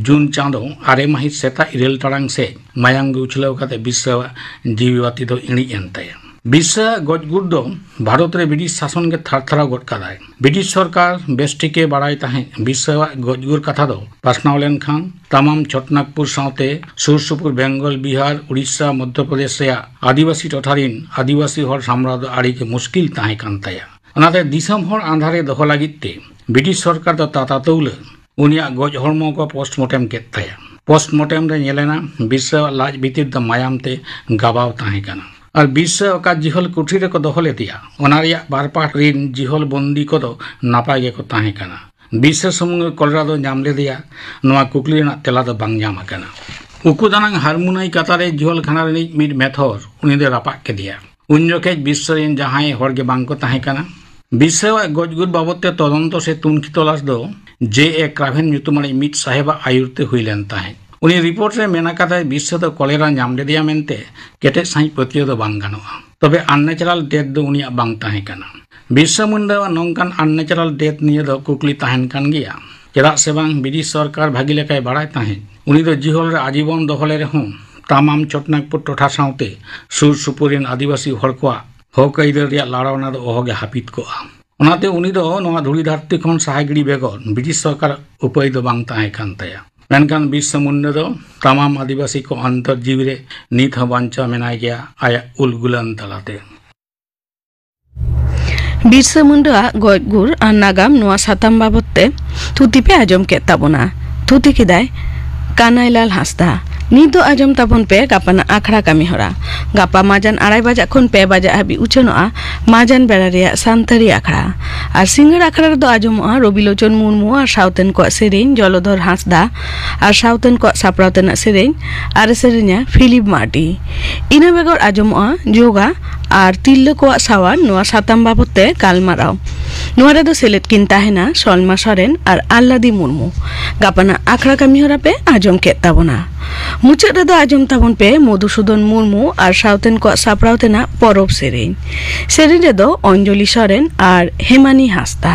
ᱡᱩᱱ ᱪᱟᱸᱫᱳ ᱟᱨᱮ ᱢᱟᱹᱦᱤᱛ ᱥᱮᱛᱟᱜ ᱤᱨᱟᱹᱞ ᱴᱟᱲᱟᱝ ᱥᱮᱫ ᱢᱟᱭᱟᱢ ᱜᱮ ᱩᱪᱷᱞᱟᱹᱣ ᱠᱟᱛᱮ ᱵᱤᱥᱥᱚ ᱟᱜ ᱡᱤᱣᱤ ᱵᱟᱹᱛᱤ ᱫᱚ ᱤᱬᱤᱡ ᱮᱱ ᱛᱟᱭᱟ᱾ ᱵᱤᱥᱥᱚ ᱟᱜ ᱜᱚᱡ ᱜᱩᱨ ᱫᱚ ᱵᱷᱟᱨᱚᱛ ᱨᱮ ᱵᱨᱤᱴᱤᱥ ᱥᱟᱥᱚᱱ ᱜᱮ ᱛᱷᱟᱨ ᱛᱷᱟᱨᱟᱣ ᱜᱚᱫ ᱠᱟᱫᱟᱭ᱾ ᱵᱨᱤᱴᱤᱥ ᱥᱚᱨᱠᱟᱨ ᱵᱮᱥ ᱴᱷᱤᱠᱮ ᱵᱟᱲᱟᱭ ᱛᱟᱦᱮᱸᱫ ᱵᱤᱥᱥᱚ ᱟᱜ ᱜᱚᱡ ᱜᱩᱨ ᱠᱟᱛᱷᱟ ᱫᱚ ᱯᱟᱥᱱᱟᱣ ᱞᱮᱱᱠᱷᱟᱱ ᱛᱟᱢᱟᱢ ᱪᱷᱚᱴᱱᱟᱜᱽᱯᱩᱨ ᱥᱟᱶᱛᱮ ᱥᱩᱨ ᱥᱩᱯᱩᱨ ᱵᱮᱝᱜᱚᱞ, ᱵᱤᱦᱟᱨ, ᱩᱲᱤᱥᱥᱟ, ᱢᱚᱫᱽᱫᱷᱚ ᱯᱨᱚᱫᱮᱥ ᱨᱮᱭᱟᱜ ᱟᱹᱫᱤᱵᱟᱹᱥᱤ ᱴᱚᱴᱷᱟ ᱨᱤᱱ ᱟᱹᱫᱤᱵᱟᱹᱥᱤ ᱦᱚᱲ ᱥᱟᱢᱵᱲᱟᱣ ᱫᱚ ᱟᱹᱰᱤ ᱜᱮ ᱢᱩᱥᱠᱤᱞ ᱛᱟᱦᱮᱸ ᱠᱟᱱ ᱛᱟᱭᱟ᱾ ᱚᱱᱟᱛᱮ ᱫᱤᱥᱚᱢ ᱦᱚᱲ ᱟᱸᱫᱷᱟᱨᱮ ᱫᱚᱦᱚ ᱞᱟᱹᱜᱤᱫ ᱛᱮ ᱵᱨᱤᱴᱤᱥ ᱥᱚᱨᱠᱟᱨ ᱫᱚ ᱛᱟᱛᱟ ᱛᱟᱹᱣᱞᱟᱹ ᱩᱱᱤᱭᱟᱜ ᱜᱚᱡ ᱦᱚᱲᱢᱚ ᱠᱚ ᱯᱳᱥᱴᱢᱚᱨᱴᱮᱢ ᱠᱮᱫ ᱛᱟᱭᱟ᱾ ᱯᱳᱥᱴᱢᱚᱨᱴᱮᱢ ᱨᱮ ᱧᱮᱞᱮᱱᱟ ᱵᱤᱥᱥᱚ ᱟᱜ ᱞᱟᱡ ᱵᱷᱤᱛᱤᱨ ᱫᱚ ᱢᱟᱭᱟᱢ ᱛᱮ ᱜᱟᱵᱟᱣ ᱛᱟᱦᱮᱸ ᱠᱟᱱᱟ ᱟᱨ ᱵᱤᱥᱥᱚ ᱚᱠᱟ ᱡᱤᱦᱚᱞ ᱠᱩᱴᱷᱨᱤ ᱨᱮᱠᱚ ᱫᱚᱦᱚ ᱞᱮᱫᱮᱭᱟ, ᱚᱱᱟ ᱨᱮᱭᱟᱜ ᱵᱟᱨ ᱯᱟᱦᱴᱟ ᱨᱤᱱ ᱡᱤᱦᱚᱞ ᱵᱚᱱᱫᱤ ᱠᱚᱫᱚ ᱱᱟᱯᱟᱭ ᱜᱮᱠᱚ ᱛᱟᱦᱮᱸ ᱠᱟᱱᱟ᱾ ᱵᱤᱥᱥᱚ ᱥᱩᱢᱩᱝ ᱜᱮ ᱠᱚᱞᱮᱨᱟ ᱫᱚ ᱧᱟᱢ ᱞᱮᱫᱮᱭᱟ, ᱱᱚᱣᱟ ᱠᱩᱠᱞᱤ ᱨᱮᱱᱟᱜ ᱛᱮᱞᱟ ᱫᱚ ᱵᱟᱝ ᱧᱟᱢ ᱟᱠᱟᱱᱟ᱾ ᱩᱠᱩ ᱫᱟᱱᱟᱝ ᱦᱟᱨᱢᱩᱱᱟᱹᱭ ᱠᱟᱛᱟ ᱨᱮ ᱡᱤᱦᱚᱞ ᱠᱷᱟᱱᱟ ᱨᱤᱱᱤᱡ ᱢᱤᱫ ᱢᱮᱛᱷᱚᱨ ᱩᱱᱤ ᱫᱚᱭ ᱨᱟᱯᱟᱜ ᱠᱮᱫᱮᱭᱟ᱾ ᱩᱱ ᱡᱚᱠᱷᱮᱡ ᱵᱤᱥᱥᱚ ᱨᱮᱱ ᱡᱟᱦᱟᱸᱭ ᱦᱚᱲ ᱜᱮ ᱵᱟᱝ ᱠᱚ ᱛᱟᱦᱮᱸ ᱠᱟᱱᱟ᱾ ᱵᱤᱥᱥᱚ ᱟᱜ ᱜᱚᱡ ᱜᱩᱨ ᱵᱟᱵᱚᱫ ᱛᱮ ᱛᱚᱫᱚᱱᱛᱚ ᱥᱮ ᱛᱩᱱᱠᱷᱤ ᱛᱚᱞᱟᱥ ᱫᱚ ᱡᱮ ᱮ ᱠᱨᱟᱵᱷᱮᱱ ᱧᱩᱛᱩᱢᱟᱱᱤᱡ ᱢᱤᱫ ᱥᱟᱦᱮᱵᱟᱜ ᱟᱹᱭᱩᱨ ᱛᱮ ᱦᱩᱭ ᱞᱮᱱ ᱛᱟᱦᱮᱸᱫ᱾ ᱩᱱᱤ ᱨᱤᱯᱳᱨᱴ ᱨᱮ ᱢᱮᱱ ᱟᱠᱟᱫᱟᱭ ᱵᱤᱥᱥᱚ ᱫᱚ ᱠᱚᱞᱮᱨᱟ ᱧᱟᱢ ᱞᱮᱫᱮᱭᱟ ᱢᱮᱱᱛᱮ ᱠᱮᱴᱮᱡ ᱥᱟᱺᱦᱤᱡ ᱯᱟᱹᱛᱭᱟᱹᱣ ᱫᱚ ᱵᱟᱝ ᱜᱟᱱᱚᱜᱼᱟ᱾ ᱛᱚᱵᱮ ᱟᱱᱱᱮᱪᱟᱨᱟᱞ ᱰᱮᱛᱷ ᱫᱚ ᱩᱱᱤᱭᱟᱜ ᱵᱟᱝ ᱛᱟᱦᱮᱸ ᱠᱟᱱᱟ᱾ ᱵᱤᱨᱥᱟ ᱢᱩᱱᱰᱟᱣᱟᱜ ᱱᱚᱝᱠᱟᱱ ᱟᱱᱱᱮᱪᱟᱨᱟᱞ ᱰᱮᱛᱷ ᱱᱤᱭᱟᱹ ᱫᱚ ᱠᱩᱠᱞᱤ ᱛᱟᱦᱮᱱ ᱠᱟᱱ ᱜᱮᱭᱟ᱾ ᱪᱮᱫᱟᱜ ᱥᱮ ᱵᱟᱝ ᱵᱨᱤᱴᱤᱥ ᱥᱚᱨᱠᱟᱨ ᱵᱷᱟᱹᱜᱤ ᱞᱮᱠᱟᱭ ᱵᱟᱲᱟᱭ ᱛᱟᱦᱮᱸᱫ᱾ ᱩᱱᱤ ᱫᱚ ᱡᱤᱦᱚᱞ ᱨᱮ ᱟᱡᱤᱵᱚᱱ ᱫᱚᱦᱚ ᱞᱮ ᱨᱮᱦᱚᱸ ᱛᱟᱢᱟᱢ ᱪᱷᱚᱴᱱᱟᱜᱽᱯᱩᱨ ᱴᱚᱴᱷᱟ ᱥᱟᱶᱛᱮ ᱥᱩᱨ ᱥᱩᱯᱩᱨ ᱨᱮᱱ ᱟᱹᱫᱤᱵᱟᱹᱥᱤ ᱦᱚᱲ ᱠᱚᱣᱟᱜ ᱦᱚᱠ ᱟᱹᱭᱫᱟᱹᱨ ᱨᱮᱭᱟᱜ ᱞᱟᱲᱟᱣᱱᱟ ᱫᱚ ᱚᱦᱚᱜᱮ ᱦᱟᱹᱯᱤᱫ ᱠᱚᱜᱼᱟ᱾ ᱚᱱᱟᱛᱮ ᱩᱱᱤ ᱫᱚ ᱱᱚᱣᱟ ᱫᱷᱩᱲᱤ ᱫᱷᱟᱹᱨᱛᱤ ᱠᱷᱚᱱ ᱥᱟᱦᱟ ᱜᱤᱰᱤ ᱵᱮᱜᱚᱨ ᱵᱨᱤᱴᱤᱥ ᱥᱚᱨᱠᱟᱨ ᱩᱯᱟᱹᱭ ᱫᱚ ᱵᱟᱝ ᱛᱟᱦᱮᱸ ᱠᱟᱱ ᱛᱟᱭᱟ᱾ ᱢᱮᱱᱠᱷᱟᱱ ᱵᱤᱨᱥᱟ ᱢᱩᱱᱰᱟ ᱫᱚ ᱛᱟᱢᱟᱢ ᱟᱹᱫᱤᱵᱟᱹᱥᱤ ᱠᱚ ᱚᱱᱛᱚᱨ ᱡᱤᱣᱤ ᱨᱮ ᱱᱤᱛ ᱦᱚᱸ ᱵᱟᱧᱪᱟᱣ ᱢᱮᱱᱟᱭ ᱜᱮᱭᱟ ᱟᱭᱟᱜ ᱩᱞᱜᱩᱞᱟᱱ ᱛᱟᱞᱟᱛᱮ᱾ ᱵᱤᱨᱥᱟ ᱢᱩᱱᱰᱟᱹᱣᱟᱜ ᱜᱚᱡ ᱜᱩᱨ ᱟᱨ ᱱᱟᱜᱟᱢ ᱱᱚᱣᱟ ᱥᱟᱛᱟᱢ ᱵᱟᱵᱚᱛ ᱛᱮ ᱛᱷᱩᱛᱤ ᱯᱮ ᱟᱸᱡᱚᱢ ᱠᱮᱫ ᱛᱟᱵᱚᱱᱟ᱾ ᱛᱷᱩᱛᱤ ᱠᱮᱫᱟᱭ ᱠᱟᱱᱟᱭᱞᱟᱞ ᱦᱟᱸᱥᱫᱟ᱾ ᱱᱤᱛ ᱫᱚ ᱟᱸᱡᱚᱢ ᱛᱟᱵᱚᱱ ᱯᱮ ᱜᱟᱯᱟᱱᱟᱜ ᱟᱠᱷᱲᱟ ᱠᱟᱹᱢᱤ ᱦᱚᱨᱟ᱾ ᱜᱟᱯᱟ ᱢᱟᱡᱟᱱ ᱟᱲᱟᱭ ᱵᱟᱡᱟᱜ ᱠᱷᱚᱱ ᱯᱮ ᱵᱟᱡᱟᱜ ᱦᱟᱹᱵᱤᱡ ᱩᱪᱷᱟᱹᱱᱚᱜᱼᱟ ᱢᱟᱡᱟᱱ ᱵᱮᱲᱟ ᱨᱮᱭᱟᱜ ᱥᱟᱱᱛᱟᱲᱤ ᱟᱠᱷᱲᱟ᱾ ᱟᱨ ᱥᱤᱸᱜᱟᱹᱲ ᱟᱠᱷᱲᱟ ᱨᱮᱫᱚ ᱟᱸᱡᱚᱢᱚᱜᱼᱟ ᱨᱚᱵᱤᱞᱳᱪᱚᱱ ᱢᱩᱨᱢᱩ ᱟᱨ ᱥᱟᱶᱛᱮᱱ ᱠᱚᱣᱟᱜ ᱥᱮᱨᱮᱧ, ᱡᱚᱞᱚᱫᱷᱚᱨ ᱦᱟᱸᱥᱫᱟ ᱟᱨ ᱥᱟᱶᱛᱮᱱ ᱠᱚᱣᱟᱜ ᱥᱟᱯᱲᱟᱣ ᱛᱮᱱᱟᱜ ᱥᱮᱨᱮᱧ, ᱟᱨ ᱮ ᱥᱮᱨᱮᱧᱟ ᱯᱷᱤᱞᱤᱯ ᱢᱟᱨᱰᱤ᱾ ᱤᱱᱟᱹ ᱵᱮᱜᱚᱨ ᱟᱸᱡᱚᱢᱚᱜᱼᱟ ᱡᱳᱜᱟ ᱟᱨ ᱛᱤᱨᱞᱟᱹ ᱠᱚᱣᱟᱜ ᱥᱟᱶᱟᱨ ᱱᱚᱣᱟ ᱥᱟᱛᱟᱢ ᱵᱟᱵᱚᱛ ᱛᱮ ᱜᱟᱞᱢᱟᱨᱟᱣ᱾ ᱱᱚᱣᱟ ᱨᱮᱫᱚ ᱥᱮᱞᱮᱫ ᱠᱤᱱ ᱛᱟᱦᱮᱱᱟ ᱥᱚᱞᱢᱟ ᱥᱚᱨᱮᱱ ᱟᱨ ᱟᱞᱞᱟᱫᱤ ᱢᱩᱨᱢᱩ᱾ ᱜᱟᱯᱟᱱᱟᱜ ᱟᱠᱷᱲᱟ ᱠᱟᱹᱢᱤ ᱦᱚᱨᱟ ᱯᱮ ᱟᱸᱡᱚᱢ ᱠᱮᱫ ᱛᱟᱵᱚᱱᱟ᱾ ᱢᱩᱪᱟᱹᱫ ᱨᱮᱫᱚ ᱟᱸᱡᱚᱢ ᱛᱟᱵᱚᱱ ᱯᱮ ᱢᱚᱫᱷᱩᱥᱩᱫᱚᱱ ᱢᱩᱨᱢᱩ ᱟᱨ ᱥᱟᱶᱛᱮᱱ ᱠᱚᱣᱟᱜ ᱥᱟᱯᱲᱟᱣ ᱛᱮᱱᱟᱜ ᱯᱚᱨᱚᱵᱽ ᱥᱮᱨᱮᱧ᱾ ᱥᱮᱨᱮᱧ ᱨᱮᱫᱚ ᱚᱧᱡᱚᱞᱤ ᱥᱚᱨᱮᱱ ᱟᱨ ᱦᱮᱢᱟᱱᱤ ᱦᱟᱸᱥᱫᱟ᱾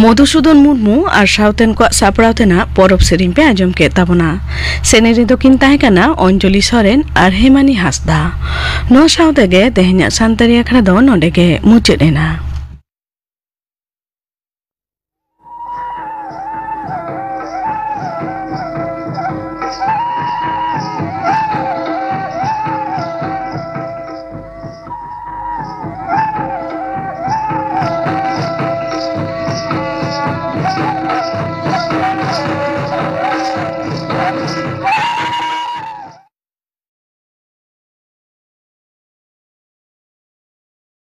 ᱢᱚᱫᱷᱩᱥᱩᱫᱚᱱ ᱢᱩᱨᱢᱩ ᱟᱨ ᱥᱟᱶᱛᱮᱱ ᱠᱚᱣᱟᱜ ᱥᱟᱯᱲᱟᱣ ᱛᱮᱱᱟᱜ ᱯᱚᱨᱚᱵᱽ ᱥᱮᱨᱮᱧ ᱯᱮ ᱟᱸᱡᱚᱢ ᱠᱮᱫ ᱛᱟᱵᱚᱱᱟ᱾ ᱥᱮᱨᱮᱧ ᱨᱮᱫᱚ ᱠᱤᱱ ᱛᱟᱦᱮᱸ ᱠᱟᱱᱟ ᱚᱧᱡᱚᱞᱤ ᱥᱚᱨᱮᱱ ᱟᱨ ᱦᱮᱢᱟᱱᱤ ᱦᱟᱸᱥᱫᱟ᱾ ᱱᱚᱣᱟ ᱥᱟᱶ ᱛᱮᱜᱮ ᱛᱮᱦᱮᱧᱟᱜ ᱥᱟᱱᱛᱟᱲᱤ ᱟᱠᱷᱲᱟ ᱫᱚ ᱱᱚᱰᱮ ᱜᱮ ᱢᱩᱪᱟᱹᱫ ᱮᱱᱟ᱾